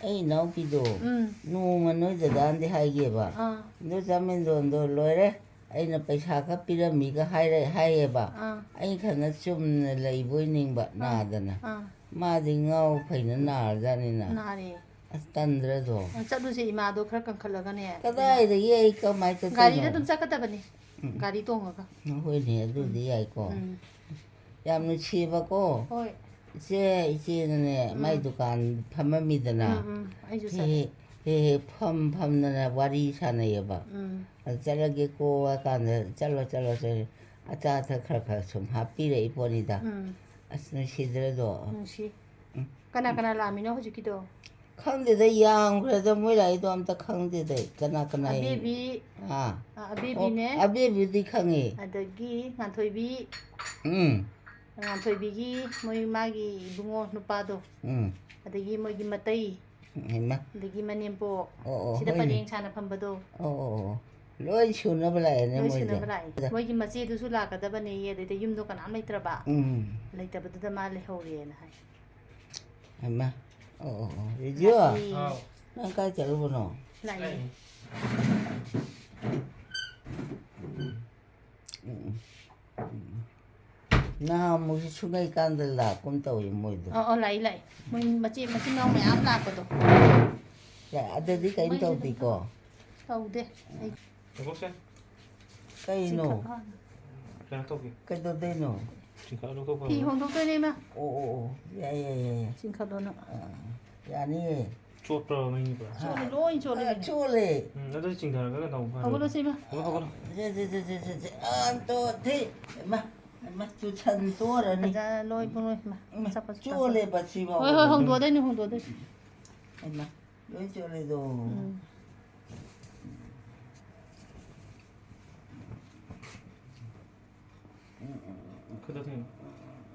ꯑꯩ ꯏꯅꯥꯎꯄꯤꯗꯣ ꯎꯝ꯫ ꯅꯣꯡꯃ ꯅꯣꯏ ꯗꯗꯥꯅꯗꯤ ꯍꯥꯏꯒꯦꯕ, ꯑꯥ꯫ "ꯏꯟꯗꯣꯆꯥ ꯃꯦꯟꯗꯣꯟꯗꯣ ꯂꯣꯏꯔꯦ, ꯑꯩꯅ ꯄꯩꯁꯥ ꯈꯔ ꯄꯤꯔꯝꯃꯤꯒ" ꯍꯥꯏꯔꯦ, ꯍꯥꯏꯌꯦꯕ꯫ ꯑꯥ꯫ ꯑꯩ ꯈꯔꯅ ꯆꯨꯝꯅ ꯂꯩꯕꯣꯏ ꯅꯤꯡꯕ, ꯑꯥ꯫ ꯅꯥꯗꯅ꯫ ꯑꯥ꯫ ꯃꯥꯗꯤ ꯉꯥꯎ ꯐꯩꯅ ꯅꯥꯔꯖꯥꯠꯅꯤꯅ꯫ ꯅꯥꯔꯦ꯫ ꯑꯁ, ꯇꯟꯗ꯭ꯔꯗꯣ? ꯑ, ꯆꯠꯂꯨꯁꯦ, ꯏꯃꯥꯗꯣ ꯈꯔ ꯀꯟꯈꯠꯂꯒꯅꯦ꯫ ꯀꯗꯥꯏꯗꯒꯤ ꯑꯩ ꯀꯃꯥꯏ ꯆꯠꯇꯣꯏꯅꯣ? ꯒꯥꯔꯤꯗ ꯑꯗꯨꯝ ꯆꯠꯀꯗꯕꯅꯤ꯫ ꯎꯝ꯫ ꯒꯥꯔꯤ ꯇꯣꯡꯉꯒ꯫ ꯍꯣꯏꯅꯦ, ꯑꯗꯨꯗꯤ ꯎꯝ꯫ ꯌꯥꯏꯀꯣ꯫ ꯎꯝ꯫ ꯌꯥꯝ ꯅꯨꯡꯁꯤꯌꯦꯕꯀꯣ꯫ ꯍꯣꯏ꯫ ꯏꯆꯦ, ꯏꯆꯦꯅꯅꯦ, ꯎꯝ꯫ ꯃꯥꯏ ꯗꯨꯀꯥꯟ ꯐꯝꯃꯝꯃꯤꯗꯅ꯫ ꯎꯝ, ꯎꯝ꯫ ꯑꯩꯁꯨ ꯍꯦꯛ ꯆꯠꯂꯦ꯫ ꯍꯦꯛ, ꯍꯦꯛ, ꯍꯦꯛ ꯐꯝ ꯐꯝꯗꯅ ꯋꯥꯔꯤ ꯁꯥꯟꯅꯩꯌꯦꯕ꯫ ꯎꯝ꯫ ꯑꯗ ꯆꯠꯂꯒꯦꯀꯣ ꯍꯥꯏ ꯀꯥꯟꯗ, "ꯆꯠꯂꯣ, ꯆꯠꯂꯣ, ꯆꯠꯂꯣ"꯫ ꯑꯆꯥ ꯑꯊꯛ ꯈꯔ ꯈꯔ ꯁꯨꯝ ꯍꯥꯞꯄꯤꯔꯛꯏ ꯄꯣꯠꯅꯤꯗ꯫ ꯎꯝ꯫ ꯑꯁ, ꯅꯨꯡꯁꯤꯗ꯭ꯔꯗꯣ? ꯅꯨꯡꯁꯤ꯫ ꯎꯝ꯫ ꯀꯅꯥ ꯀꯅꯥ ꯂꯥꯛꯑꯝꯃꯤꯅꯣ ꯍꯧꯖꯤꯛꯀꯤꯗꯣ? ꯈꯪꯗꯦꯗ, ꯌꯥꯝꯈ꯭ꯔꯦꯗ, ꯃꯣꯏ ꯂꯥꯛꯏꯗꯣ ꯑꯝꯇ ꯈꯪꯗꯦꯗ ꯑꯩ꯫ ꯀꯅꯥ ꯀꯅꯥ ꯑꯕꯦꯕꯤ, ꯌꯦꯡꯉꯤ? ꯑꯥ꯫ ꯑ, ꯑꯕꯦꯕꯤꯅꯦ꯫ ꯑꯣ, ꯑꯕꯦꯕꯤꯗꯤ ꯈꯪꯉꯦ꯫ ꯑꯗꯒꯤ ꯉꯥꯟꯊꯣꯏꯕꯤ꯫ ꯎꯝ꯫ ꯉꯥꯟꯊꯣꯏꯕꯤꯒꯤ ꯃꯣꯏ ꯃꯥꯒꯤ ꯏꯕꯨꯡꯉꯣ ꯅꯨꯄꯥꯗꯣ꯫ ꯎꯝ꯫ ꯑꯗꯒꯤ ꯃꯣꯏꯒꯤ ꯃꯇꯩ꯫ ꯍꯩꯃꯥ꯫ ꯑꯗꯒꯤ ꯃꯅꯦꯝꯄꯣꯛ꯫ ꯑꯣ, ꯑꯣ, ꯁꯤꯗ ꯍꯣꯏꯅꯦ꯫ ꯄꯔꯦꯡ ꯁꯥꯅ ꯐꯝꯕꯗꯣ꯫ ꯑꯣ, ꯑꯣ, ꯑꯣ꯫ ꯂꯣꯏ ꯁꯨꯅꯕ ꯂꯥꯛꯑꯦꯅꯦ ꯂꯣꯏ ꯃꯣꯏꯁꯦ꯫ ꯁꯨꯅꯕ ꯂꯥꯛꯑꯦ꯫ ꯃꯣꯏꯒꯤ ꯃꯆꯦꯗꯨꯁꯨ ꯂꯥꯛꯀꯗꯕꯅꯦꯌꯦ, ꯑꯗꯩꯗ ꯌꯨꯝꯗꯣ ꯀꯅꯥꯝ ꯂꯩꯇ꯭ꯔꯕ꯫ ꯎꯝ꯫ ꯂꯩꯇꯕꯗꯨꯗ ꯃꯥ ꯂꯩꯍꯧꯔꯦꯅ ꯍꯥꯏ꯫ ꯍꯩꯃꯥ꯫ ꯑꯣ, ꯑꯣ, ꯑꯣ꯫ ꯔꯦꯗꯤꯑꯣ? ꯂꯥꯛꯑꯦ꯫ ꯑꯥꯎ꯫ ꯅꯪ ꯀꯥꯏ ꯆꯠꯂꯨꯕꯅꯣ? ꯂꯥꯛꯑꯦ꯫ ꯂꯥꯛꯑꯦ꯫ ꯎꯝ, ꯎꯝ꯫ ꯅꯍꯥꯟꯃꯨꯛꯁꯨ ꯁꯨꯡꯂꯩꯀꯥꯟꯗ ꯂꯥꯛꯀꯨꯝ ꯇꯧꯏ ꯃꯣꯏꯗꯣ꯫ ꯑꯣ, ꯑꯣ, ꯂꯥꯛꯏ, ꯂꯥꯛꯏ꯫ ꯃꯣꯏ ꯃꯆꯦ, ꯃꯆꯤꯟ ꯃꯅꯥꯎ ꯃꯌꯥꯝ ꯂꯥꯛꯄꯗꯣ꯫ ꯌꯥ, ꯑꯗꯨꯗꯤ ꯀꯩꯝ ꯃꯣꯏꯁꯨ ꯑꯗꯨꯝ ꯇꯧꯗꯦꯀꯣ? ꯇꯧꯗꯦ꯫ ꯑꯩ ꯂꯧꯊꯣꯛꯁꯦ꯫ ꯀꯩꯅꯣ? ꯆꯤꯡꯈꯠ ꯐꯥꯅ꯫ ꯀꯩꯅꯣ ꯇꯧꯒꯦ꯫ ꯀꯩꯗꯧꯗꯣꯏꯅꯣ? ꯆꯤꯡꯈꯠ ꯂꯧꯊꯣꯛꯄ ꯐꯤ ꯍꯧꯔꯣ꯫ ꯍꯣꯡꯗꯣꯛꯇꯣꯏꯅꯦ, ꯏꯃꯥ꯫ ꯑꯣ, ꯑꯣ, ꯑꯣ꯫ ꯌꯥꯏ, ꯌꯥꯏ, ꯌꯥꯏ, ꯌꯥꯏ꯫ ꯆꯤꯡꯈꯠꯂꯣ ꯅꯪ꯫ ꯑꯥ, ꯌꯥꯅꯤꯌꯦ꯫ ꯆꯣꯠꯄ꯭ꯔꯣ ꯃꯩꯅꯤꯕ꯭ꯔꯣ? ꯆꯣꯠꯂꯦ, ꯂꯣꯏ ꯆꯣꯠꯂꯦ ꯑꯥ, ꯀꯩꯅꯣ꯫ ꯆꯣꯠꯂꯦ꯫ ꯎꯝ, ꯑꯗꯨꯗꯤ ꯆꯤꯡꯊꯔꯒ ꯇꯧꯕ ꯐꯔꯦ꯫ ꯍꯧꯒꯠꯂꯣ, ꯁꯤ ꯏꯃꯥ꯫ ꯍꯧꯒꯠꯂꯣ, ꯍꯧꯒꯠꯂꯣ꯫ ꯁꯦ, ꯁꯦ, ꯁꯦ, ꯁꯦ, ꯁꯦ, ꯁꯦ꯫ ꯑꯥ, ꯇꯣ, ꯊꯤ꯫ ꯏꯃꯥ, ꯏꯃꯥ, ꯆꯨꯁꯟ ꯇꯣꯔꯅꯤ꯫ ꯐꯖꯅ ꯂꯣꯏ ꯄꯨꯡꯂꯣꯏ, ꯏꯃꯥ꯫ ꯏꯃꯥ, ꯆꯠꯄꯁꯨ ꯆꯣꯠꯂꯦꯕ ꯁꯤ ꯐꯥꯎꯕ꯫ ꯍꯣꯏ, ꯍꯣꯏ, ꯍꯣꯡꯗꯣꯛꯑꯗꯣꯏꯅꯤ, ꯍꯣꯡꯗꯣꯛꯑꯗꯣꯏꯅꯤ꯫ ꯏꯃꯥ, ꯂꯣꯏ ꯆꯣꯠꯂꯦꯗꯣ꯫ ꯎꯝ꯫ ꯎꯝ, ꯎꯝ, ꯎꯝ, ꯎꯝ꯫ ꯈꯨꯠꯇ ꯊꯦꯡꯉꯨ꯫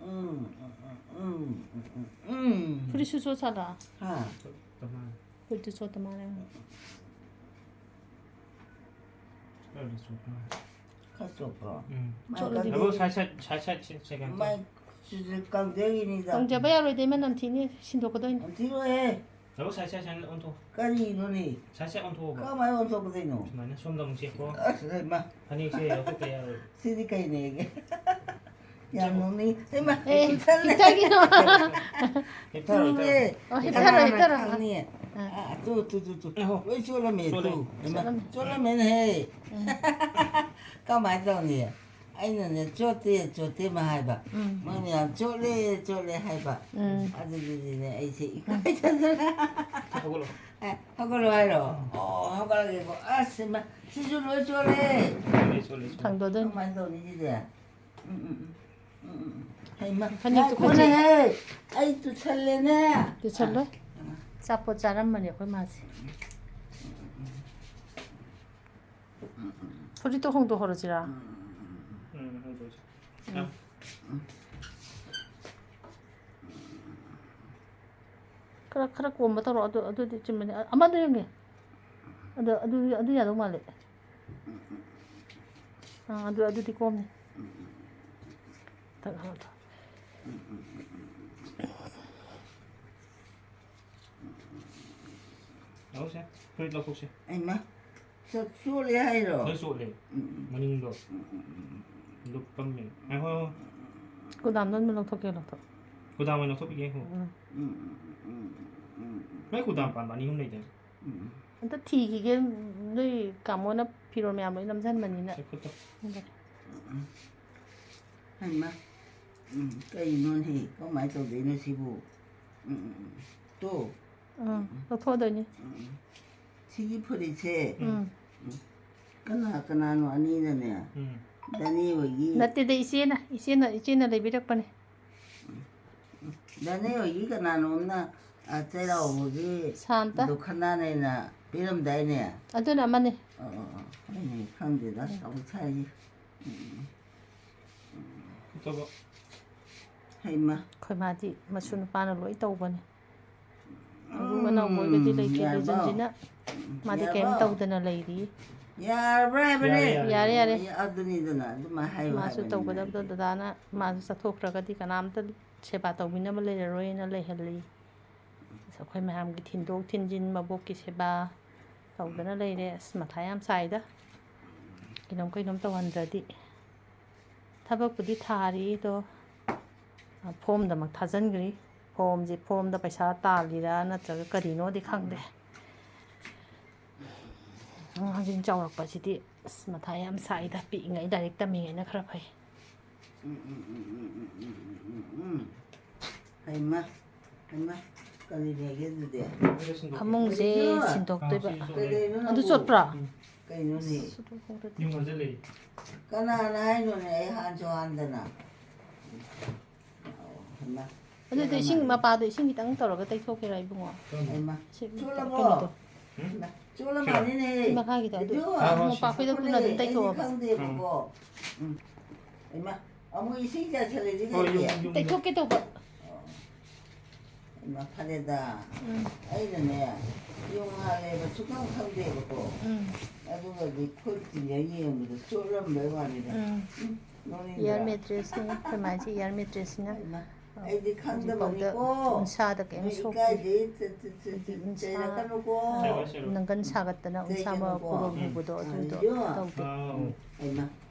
ꯎꯝ, ꯎꯝ, ꯎꯝ, ꯎꯝ, ꯎꯝ, ꯎꯝ, ꯎꯝ꯫ ꯐꯨꯔꯤꯠꯁꯨ ꯆꯣꯠꯁꯜꯂꯣ꯫ ꯍꯥ? ꯆꯣꯠꯇ ꯃꯥꯜꯂꯦ꯫ ꯐꯨꯔꯤꯠꯇꯨ ꯆꯣꯠꯇ ꯃꯥꯜꯂꯦ꯫ ꯈꯔꯗꯤ ꯆꯣꯠꯄ ꯃꯥꯜꯂꯦ꯫ ꯈꯔ ꯆꯣꯠꯄ꯭ꯔꯣ? ꯎꯝ꯫ ꯃꯥꯏ ꯆꯣꯠꯂꯗꯤ ꯀꯪꯗꯦ-, ꯂꯧꯊꯣꯛ, ꯁꯥꯏ, ꯁꯥꯏ, ꯁꯥꯏ, ꯁꯥꯏ, ꯁꯥꯏ, ꯁꯥꯏ ꯀꯩꯅꯣ ꯇꯧ꯫ ꯃꯥꯏ ꯁꯤꯁꯨ ꯀꯪꯖꯩꯅꯤꯗ꯫ ꯀꯪꯖꯕ ꯌꯥꯔꯣꯏꯗ, ꯏꯃꯥ, ꯅꯝꯊꯤꯅꯤ, ꯁꯤꯟꯗꯣꯛꯀꯗꯣꯏꯅꯤ꯫ ꯅꯝꯊꯤꯔꯣꯏꯍꯦ꯫ ꯂꯧꯊꯣꯛ, ꯁꯥꯏ, ꯁꯥꯏ, ꯁꯥꯏ ꯑꯣꯟꯊꯣꯛ꯫ ꯀꯔꯤꯅꯣꯅꯦ? ꯁꯥꯏ, ꯁꯥꯏ ꯑꯣꯟꯊꯣꯛꯑꯣꯕ꯫ ꯀꯃꯥꯏꯅ ꯑꯣꯟꯊꯣꯛꯀꯗꯣꯏꯅꯣ? ꯁꯨꯃꯥꯏꯅ ꯁꯣꯝꯗ ꯑꯃꯨꯛ ꯆꯦꯞꯄꯣ꯫ ꯑꯁ, ꯍꯩꯃꯥ꯫ ꯐꯅꯦꯛꯁꯦ ꯂꯧꯊꯣꯛꯇ ꯌꯥꯔꯣꯏ꯫ ꯁꯤꯗꯤ ꯀꯩꯅꯦꯒꯦ? ꯌꯥꯝ ꯅꯣꯛꯅꯤꯡ-, ꯍꯩꯃꯥ, ꯑꯦ, ꯍꯤꯞꯊꯜꯂꯦ꯫ ꯍꯤꯞꯊꯒꯤꯅꯣ꯫ ꯍꯤꯞꯊꯔꯣ, ꯇꯨꯔꯦ꯫ ꯍꯤꯞꯊꯔꯣ꯫ ꯑꯣ, ꯍꯤꯞꯊꯔꯣ, ꯀꯅꯥꯅ ꯍꯤꯞꯊꯔꯣ꯫ ꯈꯪꯅꯤ? ꯑꯥ꯫ ꯑꯥ, ꯇꯨ, ꯇꯨ, ꯇꯨ, ꯇꯨ꯫ ꯑꯍꯣ꯫ ꯂꯣꯏ ꯆꯣꯠꯂꯝꯃꯦ, ꯆꯣꯠꯂꯦ꯫ ꯇꯨ꯫ ꯍꯩꯃꯥ, ꯆꯣꯠꯂꯝꯃꯦ꯫ ꯆꯣꯠꯂꯝꯃꯦꯅꯦꯍꯦ꯫ ꯎꯝ꯫ ꯀꯃꯥꯏꯅ ꯇꯧꯅꯤ? ꯑꯩꯅꯅꯦ, "ꯆꯣꯠꯇꯦ, ꯆꯣꯠꯇꯦ" ꯃꯥ ꯍꯥꯏꯕ꯫ ꯎꯝ꯫ ꯃꯣꯏ ꯃꯌꯥꯝ "ꯆꯣꯠꯂꯦ, ꯆꯣꯠꯂꯦ" ꯍꯥꯏꯕ꯫ ꯎꯝ꯫ ꯑꯗꯨꯗꯨꯗꯤꯅꯦ, ꯑꯩꯁꯦ ꯏꯀꯥꯏꯗꯅ꯫ ꯍꯧꯒꯠꯂꯣ꯫ ꯑꯦ, ꯍꯧꯒꯠꯂꯣ ꯍꯥꯏꯔꯣ? ꯎꯝ꯫ ꯑꯣ, ꯍꯧꯒꯠꯂꯒꯦꯀꯣ꯫ ꯑꯁ, ꯏꯃꯥ, ꯁꯤꯁꯨ ꯂꯣꯏ ꯆꯣꯠꯂꯦ꯫ ꯆꯣꯠꯂꯦ, ꯆꯣꯠꯂꯦ, ꯆꯣꯠꯂꯦ꯫ ꯊꯥꯡꯗꯣꯛꯑꯗꯣꯏꯅꯤ꯫ ꯀꯃꯥꯏꯅ ꯇꯧꯅꯤ ꯁꯤꯗꯤ? ꯎꯝ, ꯎꯝ, ꯎꯝ, ꯎꯝ, ꯎꯝ꯫ ꯍꯩꯃꯥ, ꯐꯅꯦꯛꯇꯨ ꯉꯥꯏꯈꯣꯅꯦꯍꯦ꯫ ꯑꯩ ꯇꯨꯁꯜꯂꯦꯅꯦ꯫ ꯇꯨꯁꯜꯂꯣꯏ꯫ ꯑꯥ, ꯑꯥ꯫ ꯑꯆꯥꯄꯣꯠ ꯆꯥꯔꯝꯕꯅꯦ ꯑꯩꯈꯣꯏ ꯃꯥꯁꯦ꯫ ꯐꯨꯔꯤꯠꯇꯣ ꯍꯣꯡꯗꯣꯛꯍꯧꯔꯁꯤꯔꯥ? ꯎꯝ, ꯍꯣꯡꯗꯣꯛꯑꯁꯤ꯫ ꯎꯝ꯫ ꯈꯔ, ꯈꯔ ꯀꯣꯝꯕ ꯇꯧꯔꯣ꯫ ꯑꯗꯨ, ꯑꯗꯨꯗꯤ ꯆꯨꯝꯃꯤꯅꯦ꯫ ꯑ-, ꯑꯃꯗꯣ ꯌꯦꯡꯒꯦ꯫ ꯑꯗꯨ, ꯑꯗꯨ, ꯑꯗꯨ ꯌꯥꯗꯧ ꯃꯥꯜꯂꯦ꯫ ꯑꯥ, ꯑꯗꯨ, ꯑꯗꯨꯗꯤ ꯀꯣꯝꯅꯤ꯫ ꯇꯛ ꯍꯥꯎꯗ꯫ ꯂꯧꯁꯦ, ꯐꯨꯔꯤꯠ ꯂꯧꯊꯣꯛꯁꯦ꯫ ꯑꯩꯃ꯫ ꯆꯠ-, ꯆꯣꯠꯂꯦ ꯍꯥꯏꯔꯣ? ꯂꯣꯏ ꯆꯣꯠꯂꯦ꯫ ꯎꯝ, ꯎꯝ, ꯎꯝ, ꯎꯝ꯫ ꯃꯅꯤꯡꯗꯣ꯫ ꯎꯝ, ꯎꯝ, ꯎꯝ, ꯎꯝ꯫ ꯂꯨꯞꯄꯝꯃꯦ꯫ ꯉꯥꯏꯈꯣ, ꯉꯥꯏꯈꯣ꯫ ꯒꯣꯗꯥꯝꯗ ꯑꯗꯨꯝ ꯂꯧꯊꯣꯛꯀꯦ, ꯂꯧꯊꯣꯛ꯫ ꯒꯣꯗꯥꯝ ꯑꯣꯏꯅ ꯂꯧꯊꯣꯛꯄꯤꯒꯦ, ꯉꯥꯏꯈꯣ꯫ ꯎꯝ꯫ ꯎꯝ, ꯎꯝ, ꯎꯝ, ꯎꯝ, ꯎꯝ, ꯎꯝ꯫ ꯅꯣꯏ ꯒꯣꯗꯥꯝ ꯄꯥꯟꯕ ꯑꯅꯤ ꯑꯍꯨꯝ ꯂꯩꯗꯥꯏꯅꯦ? ꯎꯝ꯫ ꯑꯝꯇ ꯊꯤꯈꯤꯒꯦ, ꯅꯣꯏ ꯀꯥꯃꯣꯅ ꯐꯤꯔꯣꯜ ꯃꯌꯥꯝ ꯂꯣꯏ ꯅꯝꯁꯤꯟꯕꯅꯤꯅ꯫ ꯁꯦ, ꯈꯨꯠꯇ꯫ ꯎꯝ꯫ ꯍꯩꯃꯥ꯫ ꯎꯝ, ꯀꯩꯅꯣꯅꯦ? ꯀꯃꯥꯏꯅ ꯇꯧꯗꯣꯏꯅꯣ ꯁꯤꯕꯨ? ꯎꯝ, ꯎꯝ, ꯎꯝ꯫ ꯇꯣ꯫ ꯎꯝ, ꯂꯧꯊꯣꯛꯑꯗꯣꯏꯅꯤ꯫ ꯎꯝ, ꯎꯝ꯫ ꯁꯤꯒꯤ ꯐꯨꯔꯤꯠꯁꯦ꯫ ꯎꯝ꯫ ꯎꯝ꯫ ꯀꯅꯥ ꯀꯅꯥꯅꯣ ꯑꯅꯤꯅꯅꯦ? ꯎꯝ꯫ ꯗꯥꯅꯤ ꯍꯣꯏꯒꯤ꯫ ꯅꯠꯇꯦꯗ, ꯏꯆꯦꯅ, ꯏꯆꯦꯅ, ꯏꯆꯦꯅ ꯂꯩꯕꯤꯔꯛꯄꯅꯦ꯫ ꯗꯥꯅꯤ ꯍꯣꯏꯒꯤ ꯀꯅꯥꯅꯣꯝꯅ, ꯑ, ꯆꯩꯔꯥꯎꯕꯒꯤ ꯁꯥꯟꯇ꯫ ꯗꯣ ꯈꯅꯥꯅꯦꯅ ꯄꯤꯔꯝꯗꯥꯏꯅꯦ? ꯑꯗꯨꯅ ꯑꯃꯅꯦ꯫ ꯑꯣ, ꯑꯣ, ꯑꯣ꯫ ꯍꯣꯏꯅꯦ, ꯈꯪꯗꯦꯗ, ꯎꯝ꯫ ꯆꯥꯎꯈꯠ ꯁꯥꯏꯁꯦ꯫ ꯎꯝ, ꯎꯝ, ꯎꯝ꯫ ꯍꯩꯃꯥ꯫ ꯑꯩꯈꯣꯏ ꯃꯥꯗꯤ ꯃꯁꯨ ꯅꯨꯄꯥꯅ ꯂꯣꯏ ꯇꯧꯕꯅꯦ꯫ ꯃꯕꯨꯡ ꯃꯅꯥꯎ ꯃꯣꯏꯒꯗꯤ ꯂꯩꯇ꯭ꯔꯤ, ꯌꯥꯔꯕꯣ? ꯂꯩꯖꯟꯁꯤꯅ ꯃꯥꯗꯤ ꯀꯩꯝ ꯌꯥꯔꯕꯣ? ꯇꯧꯗꯅ ꯂꯩꯔꯤ꯫ ꯌꯥꯔꯕ꯭ꯔꯥ ꯍꯥꯏꯕꯅꯦ? ꯌꯥꯔꯦ, ꯌꯥꯔꯦ꯫ ꯌꯥꯔꯦ, ꯌꯥꯔꯦ꯫ ꯑꯗꯨꯅꯤꯗꯅ, ꯑꯗꯨꯃꯥꯏ ꯍꯥꯏꯌꯨ ꯃꯥꯁꯨ ꯍꯥꯏꯕꯅꯤꯅ ꯇꯧꯒꯗꯕꯗꯣ ꯑꯩꯗꯤ꯫ ꯗꯗꯥꯅ ꯃꯥꯁꯨ ꯆꯠꯊꯣꯛꯈ꯭ꯔꯒꯗꯤ ꯀꯅꯥꯝꯇ ꯁꯦꯕꯥ ꯇꯧꯕꯤꯅꯕ ꯂꯩꯔꯔꯣꯏꯅ ꯂꯩꯍꯜꯂꯤ꯫ ꯑꯁ, ꯑꯩꯈꯣꯏ ꯃꯌꯥꯝꯒꯤ ꯊꯤꯟꯗꯣꯛ ꯊꯤꯟꯖꯤꯟ, ꯃꯕꯣꯛꯀꯤ ꯁꯦꯕꯥ ꯇꯧꯗꯅ ꯂꯩꯔꯦ꯫ ꯑꯁ, ꯃꯊꯥ ꯌꯥꯝ ꯁꯥꯏꯗ꯫ ꯀꯩꯅꯣꯝ ꯀꯩꯅꯣꯝ ꯇꯧꯍꯟꯗ꯭ꯔꯗꯤ꯫ ꯊꯕꯛꯄꯨꯗꯤ ꯊꯥꯔꯤ ꯑꯗꯣ, ꯐꯣꯝꯗꯃꯛ ꯊꯥꯖꯤꯟꯈ꯭ꯔꯤ꯫ ꯐꯣꯝꯁꯦ, ꯐꯣꯝꯗ ꯄꯩꯁꯥ ꯇꯥꯜꯂꯤꯔꯥ ꯅꯠꯇ꯭ꯔꯒ ꯀꯔꯤꯅꯣꯗꯤ ꯈꯪꯗꯦ꯫ ꯑꯉꯥꯡꯁꯤꯡ ꯆꯥꯎꯔꯛꯄꯁꯤꯗꯤ ꯑꯁ, ꯃꯊꯥ ꯌꯥꯝ ꯁꯥꯏꯗ꯫ ꯄꯤꯛꯏꯉꯩ ꯂꯥꯏꯔꯤꯛ ꯇꯝꯃꯤꯉꯩꯅ ꯈꯔ ꯐꯩ꯫ ꯎꯝ, ꯎꯝ, ꯎꯝ꯫ ꯍꯩꯃꯥ, ꯍꯩꯃꯥ, ꯀꯔꯤ ꯂꯩꯒꯦ ꯑꯗꯨꯗꯤ? ꯐꯃꯨꯡꯁꯦ ꯀꯔꯤꯅꯣ? ꯁꯤꯟꯗꯣꯛꯇꯣꯏꯕ꯫ ꯀꯩꯗꯧꯔꯤꯅꯣ ꯑꯗꯨ ꯅꯪꯕꯨ? ꯆꯣꯠꯄ꯭ꯔꯥ? ꯎꯝ꯫ ꯀꯩꯅꯣꯅꯦ? ꯁꯤꯗꯣꯛꯍꯧꯔꯗꯤ꯫ ꯌꯨꯝ ꯍꯟꯖꯜꯂꯛꯏ꯫ ꯀꯅꯥꯅ ꯍꯥꯏꯅꯣꯅꯦ ꯑꯩ ꯍꯥꯟꯁꯨ ꯍꯥꯟꯗꯅ? ꯍꯩꯃꯥ꯫ ꯑꯗꯨꯗꯤ ꯏꯁꯤꯡ ꯃꯄꯥꯗꯣ ꯏꯁꯤꯡ ꯈꯤꯇꯪ ꯇꯧꯔꯒ ꯇꯩꯊꯣꯛꯀꯦꯔꯥ ꯏꯕꯨꯡꯉꯣ? ꯍꯩꯃꯥ꯫ ꯁꯤ ꯆꯣꯠꯂꯕꯣ? ꯀꯩꯅꯣꯗꯣ꯫ ꯍꯩꯃꯥ꯫ ꯆꯣꯠꯂ ꯃꯥꯜꯂꯤꯅꯦ꯫ ꯁꯤ ꯃꯈꯥꯒꯤꯗꯣ ꯑꯗꯨ ꯏꯕꯦꯝꯃ, ꯃꯄꯥ ꯈꯣꯏꯗ ꯄꯨꯟꯅ ꯑꯗꯨꯝ ꯑꯩꯗꯤ ꯇꯩꯊꯣꯛꯑꯕ꯫ ꯈꯪꯗꯦꯕꯀꯣ꯫ ꯎꯝ꯫ ꯍꯩꯃꯥ꯫ ꯑꯃꯨꯛ ꯏꯁꯤꯡ ꯆꯥꯏꯁꯜꯂꯛꯏꯁꯦ ꯍꯣꯏ, ꯀꯩꯒꯤ? ꯌꯨꯝ, ꯌꯨꯝꯗ꯫ ꯇꯩꯊꯣꯛꯀꯦ ꯇꯧꯕ꯫ ꯑꯣ꯫ ꯍꯩꯃꯥ, ꯐꯔꯦꯗ꯫ ꯎꯝ꯫ ꯑꯩꯅꯅꯦ, ꯌꯨꯝ ꯍꯥꯜꯂꯦꯕ ꯁꯨꯛꯈꯪ ꯈꯪꯗꯦꯕꯀꯣ꯫ ꯎꯝ꯫ ꯑꯗꯨꯒꯗꯤ ꯈꯨꯠ ꯇꯤꯡꯉ ꯌꯦꯡꯕꯗ ꯆꯣꯠꯂꯝꯕꯩ ꯋꯥꯅꯤꯗ꯫ ꯎꯝ꯫ ꯎꯝ, ꯅꯣꯛꯅꯤꯡꯗ꯭ꯔꯥ? Air mattressꯅꯤ, ꯑꯩꯈꯣꯏ ꯃꯥꯏꯁꯦ air mattressꯅꯤꯅ꯫ ꯍꯩꯃꯥ꯫ ꯑꯩꯗꯤ ꯈꯪꯗꯕꯅꯤꯀꯣ꯫ ꯎꯟꯁꯥꯗ ꯀꯩꯝ ꯅꯣꯏ ꯁꯣꯛꯇꯦ꯫ ꯏꯀꯥꯏꯗꯤ ꯆ-, ꯆ-, ꯆ-, ꯑꯩꯈꯣꯏꯒꯤ ꯎꯟꯁꯥ, ꯆꯩꯔꯛꯀꯅꯨꯀꯣ꯫ ꯑ, ꯅꯪꯒꯟ ꯁꯥꯒꯠꯇꯅ ꯎꯟꯁꯥ ꯆꯩꯒꯅꯨꯀꯣ꯫ ꯃꯀꯨ ꯍꯧꯕꯗꯣ ꯑꯗꯨꯗꯣ ꯑꯗꯣ꯫ ꯇꯧꯗꯦ꯫ ꯎꯝ꯫ ꯍꯩꯃꯥ,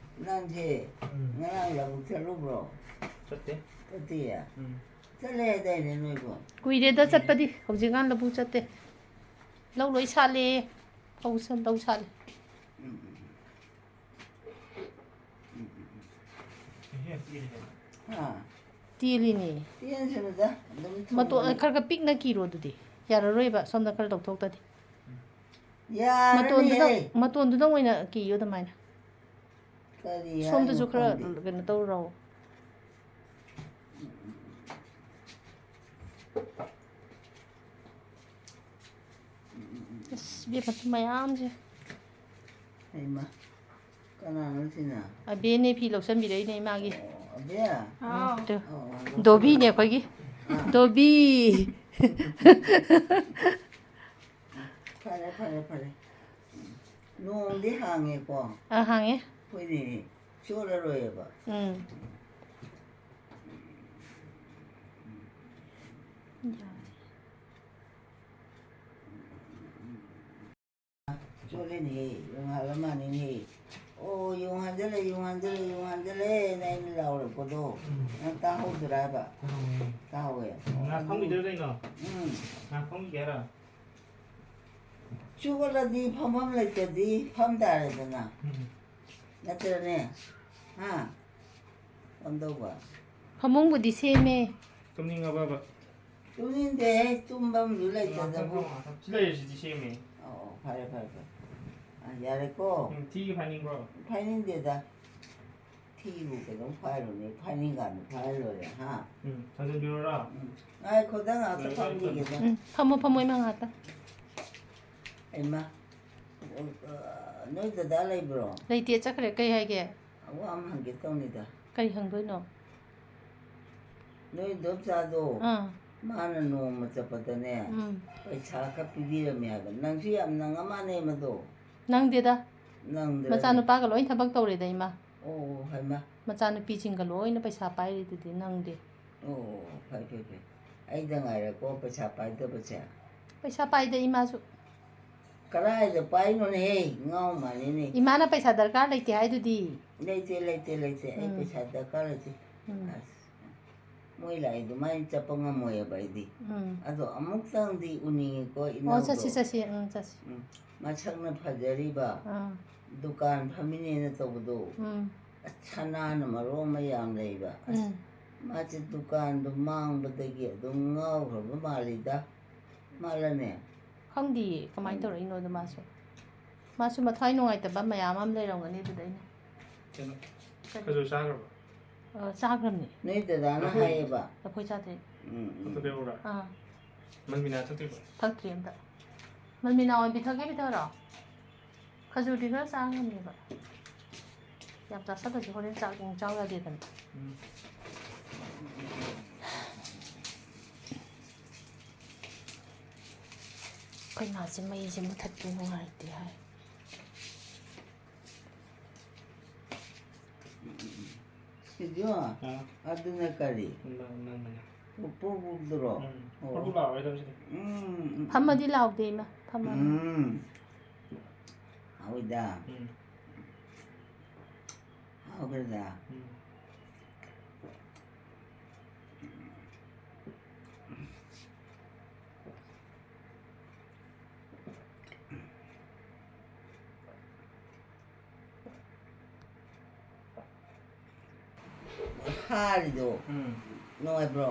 ꯅꯪꯁꯦ ꯎꯝ꯫ ꯉꯔꯥꯡ ꯂꯧꯕꯨꯛ ꯆꯠꯂꯨꯕ꯭ꯔꯣ? ꯆꯠꯇꯦ꯫ ꯆꯠꯇꯤꯌꯦ? ꯎꯝ꯫ ꯆꯠꯂꯦ ꯍꯥꯏꯗꯥꯏꯅꯦ ꯅꯣꯏꯕꯨ? ꯀꯨꯏꯔꯦꯗ ꯆꯠꯄꯗꯤ, ꯍꯧꯖꯤꯛꯀꯥꯟ ꯂꯧꯕꯨꯛ ꯆꯠꯇꯦ꯫ ꯂꯧ ꯂꯣꯏ ꯁꯥꯠꯂꯦ꯫ ꯐꯧ ꯁꯟ-, ꯂꯧ ꯁꯥꯠꯂꯦ꯫ ꯎꯝ, ꯎꯝ, ꯎꯝ꯫ ꯎꯝ, ꯎꯝ, ꯎꯝ꯫ ꯍꯥ? ꯇꯦꯜꯂꯤꯅꯦ꯫ ꯇꯦꯟꯁꯅꯨꯗ, ꯑꯗꯨꯝ ꯃꯇꯣꯟ ꯊꯨꯕꯅꯤ꯫ ꯈꯔ ꯈꯔ ꯄꯤꯛꯅ ꯀꯤꯔꯣ ꯑꯗꯨꯗꯤ꯫ ꯌꯥꯔꯔꯣꯏꯕ, ꯁꯣꯝꯗ ꯈꯔ ꯂꯧꯊꯣꯛꯇꯗꯤ꯫ ꯌꯥꯔꯅꯤ ꯃꯇꯣꯟꯗꯨꯗꯪ, ꯍꯦ꯫ ꯃꯇꯣꯟꯗꯨꯗꯪ ꯑꯣꯏꯅ ꯀꯤꯌꯣ ꯑꯗꯨꯃꯥꯏꯅ꯫ ꯀꯔꯤ ꯁꯣꯝꯗꯁꯨ ꯍꯥꯏꯅꯣ ꯈꯔ ꯈꯪꯗꯦ꯫ ꯀꯩꯅꯣ ꯇꯧꯔꯣ꯫ ꯑꯁ, ꯏꯕꯦꯝꯃ, ꯃꯌꯥꯝꯁꯦ꯫ ꯍꯩꯃꯥ, ꯀꯅꯥꯅꯣ ꯁꯤꯅ? ꯑꯕꯦꯅꯦ ꯐꯤ ꯂꯧꯁꯟꯕꯤꯔꯛꯏꯅꯦ ꯏꯃꯥꯒꯤ꯫ ꯑꯣ, ꯑꯕꯦ? ꯍꯥꯎ꯫ ꯇꯨ꯫ ꯑꯣ, ꯑꯣ, ꯗꯣꯕꯤꯅꯦ ꯑꯩꯈꯣꯏꯒꯤ꯫ ꯑꯥ꯫ ꯗꯣꯕꯤ꯫ ꯐꯔꯦ, ꯐꯔꯦ, ꯐꯔꯦ꯫ ꯅꯣꯡꯗꯤ ꯍꯥꯡꯉꯦꯀꯣ? ꯑꯥ, ꯍꯥꯡꯉꯦ꯫ ꯑꯩꯈꯣꯏꯗꯤ ꯆꯣꯠꯂꯔꯣꯏꯕ꯫ ꯎꯝ꯫ ꯆꯣꯠꯂꯦꯅꯦꯍꯦ, ꯌꯣꯡ ꯍꯥꯜꯂ ꯃꯥꯜꯂꯦꯅꯦꯍꯦ꯫ ꯑꯣ, ꯌꯣꯡ ꯍꯥꯟꯖꯜꯂꯦ, ꯌꯣꯡ ꯍꯥꯟꯖꯜꯂꯦ, ꯌꯣꯡ ꯍꯥꯟꯖꯜꯂꯦꯅ ꯑꯩꯅ ꯂꯥꯎꯔꯛꯄꯗꯣ ꯎꯝ꯫ ꯅꯪ ꯇꯥꯍꯧꯗ꯭ꯔꯥꯕ? ꯇꯥꯍꯧꯋꯦ꯫ ꯇꯥꯍꯧꯋꯦ꯫ ꯉꯥ ꯐꯝꯈꯤꯗꯣꯏꯔꯣ ꯀꯩꯅꯣ? ꯎꯝ꯫ ꯉꯥ ꯐꯝꯈꯤꯒꯦ ꯍꯥꯏꯔꯣ? ꯆꯣꯠꯂꯗꯤ ꯐꯝꯐꯝ ꯂꯩꯇ꯭ꯔꯗꯤ ꯐꯝ ꯇꯥꯔꯦꯗꯅ꯫ ꯎꯝ꯫ ꯅꯠꯇ꯭ꯔꯅꯦ? ꯍꯥ? ꯀꯝꯗꯧꯕ? ꯐꯃꯨꯡꯕꯨꯗꯤ ꯁꯦꯝꯃꯦ꯫ ꯇꯨꯝꯅꯤꯡꯉꯕꯕ? ꯇꯨꯝꯅꯤꯡꯗꯦꯍꯦ, ꯇꯨꯝꯐꯝꯁꯨ ꯂꯩꯇꯗꯕꯨ꯫ ꯉꯥꯛꯇꯪ ꯐꯝꯃꯣ, ꯉꯥꯛꯇꯪ꯫ ꯁꯤ ꯂꯩꯔꯤꯁꯤꯗꯤ ꯁꯦꯝꯃꯦ꯫ ꯑꯣ, ꯑꯣ, ꯐꯔꯦ, ꯐꯔꯦ, ꯐꯔꯦ꯫ ꯑ, ꯌꯥꯔꯦꯀꯣ? ꯎꯝ, ꯊꯤꯒ ꯐꯥꯏꯅꯤꯡꯕ꯭ꯔꯣ? ꯐꯥꯏꯅꯤꯡꯗꯦꯗ꯫ ꯊꯤꯕꯨ ꯀꯩꯗꯧ ꯐꯥꯏꯔꯨꯅꯤ? ꯐꯥꯏꯅꯤꯡꯀꯥꯟꯗ ꯐꯥꯏꯔ ꯂꯣꯏꯔꯦ, ꯍꯥ? ꯎꯝ, ꯊꯥꯖꯤꯟꯕꯤꯔꯣꯔꯥ? ꯎꯝ꯫ ꯉꯥꯏꯈꯣꯗ, ꯉꯥꯛꯇ ꯂꯣꯏꯔꯦ, ꯂꯣꯏꯔꯦ, ꯐꯝꯈꯤꯒꯦꯗ꯫ ꯂꯣꯏꯔꯦ꯫ ꯎꯝ, ꯐꯝꯃꯣ, ꯐꯝꯃꯣ, ꯏꯃꯥ ꯉꯥꯛꯇ꯫ ꯍꯩꯃꯥ, ꯑ, ꯅꯣꯏ ꯗꯗꯥ ꯂꯩꯕ꯭ꯔꯣ? ꯂꯩꯇꯦ, ꯆꯠꯈ꯭ꯔꯦ꯫ ꯀꯩ ꯍꯥꯏꯒꯦ? ꯋꯥ ꯑꯃ ꯍꯪꯒꯦ ꯇꯧꯅꯤꯗ꯫ ꯀꯔꯤ ꯍꯪꯗꯣꯏꯅꯣ? ꯅꯣꯏ ꯏꯟꯗꯣꯝꯆꯥꯗꯣ, ꯑꯥ꯫ ꯃꯥꯅ ꯅꯣꯡꯃ ꯆꯠꯄꯗꯅꯦ, ꯎꯝ꯫ ꯄꯩꯁꯥ ꯈꯔ ꯄꯤꯕꯤꯔꯝꯃꯦ ꯍꯥꯏꯕ꯫ ꯅꯪꯁꯨ ꯌꯥꯝ ꯅꯪꯉ ꯃꯥꯟꯅꯦ ꯃꯗꯣ꯫ ꯅꯪꯗꯦꯗ꯫ ꯅꯪꯗ꯭ꯔꯗꯤ? ꯃꯆꯥꯅꯨꯄꯥꯒ ꯂꯣꯏ ꯊꯕꯛ ꯇꯧꯔꯦꯗ, ꯏꯃꯥ꯫ ꯑꯣ, ꯍꯩꯃꯥ꯫ ꯃꯆꯥꯅꯨꯄꯤꯁꯤꯡꯒ ꯂꯣꯏꯅ ꯄꯩꯁꯥ ꯄꯥꯏꯔꯤꯗꯨꯗꯤ ꯅꯪꯗꯦ꯫ ꯑꯣ, ꯐꯩ, ꯐꯩ, ꯐꯩ꯫ ꯑꯩꯗ ꯉꯥꯏꯔꯦꯀꯣ ꯄꯩꯁꯥ ꯄꯥꯏꯗꯕꯁꯦ꯫ ꯄꯩꯁꯥ ꯄꯥꯏꯗ ꯏꯃꯥꯁꯨ꯫ ꯀꯗꯥꯏꯗ ꯄꯥꯏꯅꯣꯅꯦꯍꯦ? ꯉꯥꯎ ꯃꯥꯜꯂꯦꯅꯦ꯫ ꯏꯃꯥꯅ ꯄꯩꯁꯥ ꯗꯔꯀꯥꯔ ꯂꯩꯇꯦ ꯍꯥꯏꯗꯨꯗꯤ꯫ ꯂꯩꯇꯦ, ꯂꯩꯇꯦ, ꯂꯩꯇꯦ꯫ ꯑꯩ ꯎꯝ꯫ ꯄꯩꯁꯥ ꯗꯔꯀꯥꯔ ꯂꯩꯇꯦ꯫ ꯎꯝ꯫ ꯑꯁ, ꯃꯣꯏ ꯂꯥꯛꯏ ꯑꯗꯨꯃꯥꯏꯅ ꯆꯠꯄ ꯉꯝꯃꯣꯏꯑꯕ ꯑꯩꯗꯤ꯫ ꯎꯝ꯫ ꯑꯗꯣ ꯑꯃꯨꯛꯇꯪꯗꯤ ꯎꯅꯤꯡꯉꯤꯀꯣ ꯑꯣ, ꯏꯅꯥꯎꯗꯣ꯫ ꯆꯠꯁꯤ, ꯆꯠꯁꯤ꯫ ꯎꯝ, ꯆꯠꯁꯤ꯫ ꯎꯝ꯫ ꯃꯁꯛꯅ ꯐꯖꯔꯤꯕ, ꯑꯥ꯫ ꯗꯨꯀꯥꯟ ꯐꯝꯃꯤꯅꯦꯅ ꯇꯧꯕꯗꯣ꯫ ꯎꯝ꯫ ꯑꯁ, ꯁꯅꯥꯅ ꯃꯔꯣꯟ ꯑꯃ ꯌꯥꯝ ꯂꯩꯕ꯫ ꯑꯁ, ꯎꯝ꯫ ꯃꯥꯁꯦ ꯗꯨꯀꯥꯟꯗꯣ ꯃꯥꯡꯕꯗꯒꯤ ꯑꯗꯨꯝ ꯉꯥꯎꯈ꯭ꯔꯕ ꯃꯥꯜꯂꯤꯗ꯫ ꯃꯥꯜꯂꯅꯦ? ꯈꯪꯗꯤꯌꯦ, ꯀꯃꯥꯏꯅ ꯎꯝ꯫ ꯇꯧꯔꯛꯏꯅꯣꯗꯣ ꯃꯥꯁꯨ꯫ ꯃꯥꯁꯨ ꯃꯊ꯭ꯋꯥꯏ ꯅꯨꯡꯉꯥꯏꯇꯕ ꯃꯌꯥꯝ ꯑꯃ ꯂꯩꯔꯝꯒꯅꯤ ꯑꯗꯨꯗ ꯑꯩꯅ꯫ ꯀꯩꯅꯣ, ꯀꯔꯤ? ꯈꯖꯨꯔ ꯆꯥꯈ꯭ꯔꯕ? ꯑ, ꯆꯥꯈ꯭ꯔꯕꯅꯤ꯫ ꯅꯣꯏ ꯗꯗꯥꯅ ꯂꯐꯣꯏ꯫ ꯍꯥꯏꯌꯦꯕ꯫ ꯂꯐꯣꯏ ꯆꯥꯗ꯭ꯔꯤ꯫ ꯎꯝ, ꯎꯝ꯫ ꯑꯝꯇ ꯄꯤꯔꯛꯎꯔꯥ? ꯑꯥ꯫ ꯃꯜꯃꯤꯅꯥ ꯊꯛꯇ꯭ꯔꯤꯕꯣ? ꯊꯛꯇ꯭ꯔꯤ ꯑꯝꯇ꯫ ꯃꯜꯃꯤꯅꯥ ꯑꯣꯏꯅ ꯄꯤꯊꯛꯀꯦ, ꯄꯤꯊꯛꯑꯣꯔꯣ? ꯈꯖꯨꯔꯗꯤ ꯈꯔ ꯆꯥ ꯉꯝꯃꯦꯕ꯫ ꯌꯥꯝ ꯆꯥꯁꯜꯂꯁꯨ ꯍꯣꯔꯦꯟ ꯆꯥꯛ ꯑꯃꯨꯛ ꯆꯥꯎ ꯌꯥꯗꯦꯗꯅ꯫ ꯎꯝ꯫ ꯑꯩꯈꯣꯏ ꯃꯥꯁꯦ ꯃꯩꯁꯦ ꯃꯨꯊꯠꯄ ꯅꯨꯡꯉꯥꯏꯇꯦ ꯍꯥꯏ꯫ ꯁꯤꯗꯣ? ꯑꯥ꯫ ꯑꯗꯨꯅ ꯀꯔꯤ? ꯅꯪ, ꯅꯪ, ꯅꯪ꯫ ꯄꯨꯛ ꯄꯨꯛ ꯄꯨꯛꯇꯨꯔꯣ? ꯎꯝ꯫ ꯑꯣ꯫ ꯄꯨꯛ ꯄꯨꯛ ꯂꯥꯎꯔꯣꯏꯗꯕ ꯁꯤꯗꯤ꯫ ꯎꯝ, ꯎꯝ, ꯎꯝ꯫ ꯐꯝꯃꯗꯤ ꯂꯥꯎꯗꯦ, ꯏꯃꯥ꯫ ꯐꯝꯃꯗꯤ꯫ ꯎꯝ꯫ ꯍꯥꯎꯏꯗ꯫ ꯎꯝ꯫ ꯍꯥꯎꯈ꯭ꯔꯦꯗ꯫ ꯎꯝ꯫ ꯍꯥꯔꯤꯗꯣ ꯎꯝ꯫ ꯅꯨꯡꯉꯥꯏꯕ꯭ꯔꯣ?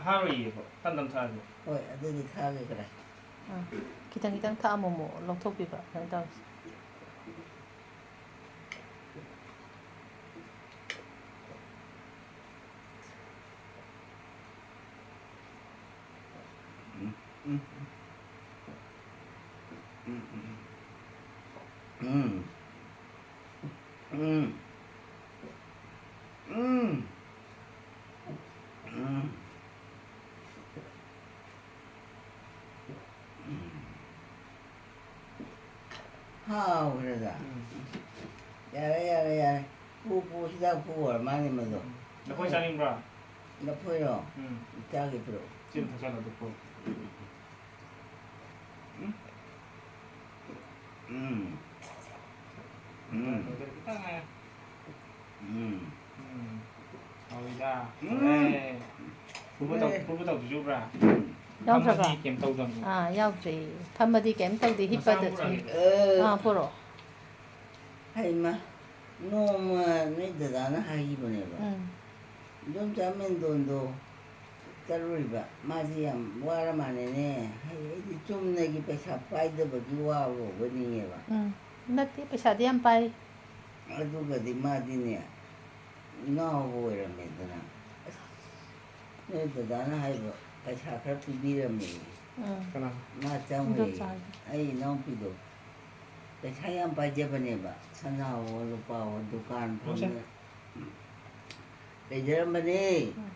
ꯍꯥꯔꯣꯏꯌꯦꯕ, ꯇꯝ ꯇꯝ ꯊꯥꯔꯁꯨ꯫ ꯍꯣꯏ, ꯑꯗꯨꯗꯤ ꯊꯥꯒꯦ ꯈꯔ꯫ ꯑꯥ, ꯈꯤꯇꯪ ꯈꯤꯇꯪ ꯊꯥꯛꯑ ꯑꯃꯨꯛ ꯑꯃꯨꯛ ꯂꯧꯊꯣꯛꯄꯤꯕ, ꯑꯗꯨꯃꯥꯏꯅ ꯇꯧꯔꯁꯤ꯫ ꯎꯝ, ꯎꯝ, ꯎꯝ, ꯎꯝ, ꯎꯝ, ꯎꯝ, ꯎꯝ, ꯎꯝ, ꯎꯝ, ꯎꯝ, ꯎꯝ꯫ ꯎꯝ꯫ ꯍꯥꯎꯈ꯭ꯔꯦꯗ꯫ ꯎꯝ꯫ ꯌꯥꯔꯦ, ꯌꯥꯔꯦ, ꯌꯥꯔꯦ꯫ ꯄꯨ, ꯄꯨ, ꯍꯤꯗꯥꯛ ꯄꯨ ꯑꯣꯏꯔ ꯃꯥꯅꯦ ꯃꯗꯣ꯫ ꯂꯐꯣꯏ ꯆꯥꯅꯤꯡꯕ꯭ꯔꯥ? ꯂꯐꯣꯏꯔꯣ? ꯎꯝ꯫ ꯏꯆꯥꯒꯤ ꯄꯤꯔꯛꯑꯣ꯫ ꯆꯦ ꯊꯛꯆꯜꯂꯣ, ꯂꯐꯣꯏ꯫ ꯎꯝ꯫ ꯎꯝ꯫ ꯎꯝ꯫ ꯈꯤꯇꯪ ꯉꯥꯏꯔꯦ꯫ ꯎꯝ꯫ ꯎꯝ꯫ ꯍꯥꯎꯏꯗ꯫ ꯎꯝ꯫ ꯍꯣꯔꯦ꯫ ꯐꯨꯕ ꯇꯧ-, ꯍꯣꯔꯦ꯫ ꯐꯨꯕ ꯇꯧꯗꯣꯏꯁꯨ ꯎꯕ꯭ꯔꯥ? ꯎꯝ꯫ ꯌꯥꯎꯗ꯭ꯔꯕ? ꯐꯝꯃꯗꯤ ꯀꯩꯝ ꯇꯧꯗꯕꯅꯤ꯫ ꯑꯥ, ꯌꯥꯎꯗ꯭ꯔꯦ꯫ ꯐꯝꯃꯗꯤ ꯀꯩꯝ ꯇꯧꯗꯦ, ꯃꯆꯥ ꯍꯤꯞꯄꯗ ꯑꯃ ꯁꯨꯝ꯫ ꯄꯨꯔꯛꯑꯒꯦ꯫ ꯑꯥ, ꯄꯨꯔꯛꯑꯣ꯫ ꯍꯩꯃ, ꯅꯣꯡꯃ ꯅꯣꯏ ꯗꯗꯥꯅ ꯍꯥꯏꯈꯤꯕꯅꯦꯕ꯫ ꯎꯝ꯫ "ꯏꯗꯣꯝꯆꯥ ꯃꯦꯟꯗꯣꯟꯗꯣ ꯆꯠꯂꯨꯔꯤꯕ, ꯃꯥꯁꯤ ꯌꯥꯝ ꯋꯥꯔ ꯃꯥꯜꯂꯦꯅꯦ"꯫ ꯍꯥꯏ, ꯑꯩꯗꯤ ꯆꯨꯝꯅꯒꯤ ꯄꯩꯁꯥ ꯄꯥꯏꯗꯕꯒꯤ ꯋꯥꯕ ꯅꯤꯡꯉꯦꯕ꯫ ꯎꯝ꯫ ꯅꯠꯇꯦ, ꯄꯩꯁꯥꯗꯤ ꯌꯥꯝ ꯄꯥꯏ꯫ ꯑꯗꯨꯒꯗꯤ ꯃꯥꯗꯤꯅꯦ, ꯉꯥꯎꯕ ꯑꯣꯏꯔꯝꯃꯦꯗꯅ꯫ ꯑꯁ, ꯅꯣꯏ ꯗꯗꯥꯅ ꯍꯥꯏꯕ, ꯄꯩꯁꯥ ꯈꯔ ꯄꯤꯕꯤꯔꯝꯃꯦ꯫ ꯎꯝ꯫ ꯀꯅꯥ? ꯃꯥ ꯆꯪꯉꯨꯏ꯫ ꯏꯟꯗꯣꯝꯆꯥꯒꯤ꯫ ꯑꯩ ꯏꯅꯥꯎꯄꯤꯗꯣ ꯄꯩꯁꯥ ꯌꯥꯝ ꯄꯥꯏꯖꯕꯅꯦꯕ, ꯁꯅꯥꯋꯣ ꯂꯨꯄꯥꯋꯣ, ꯗꯨꯀꯥꯟ ꯃꯣꯁꯦ꯫ ꯐꯝꯗꯅ ꯂꯩꯖꯔꯝꯕꯅꯦ꯫ ꯎꯝ꯫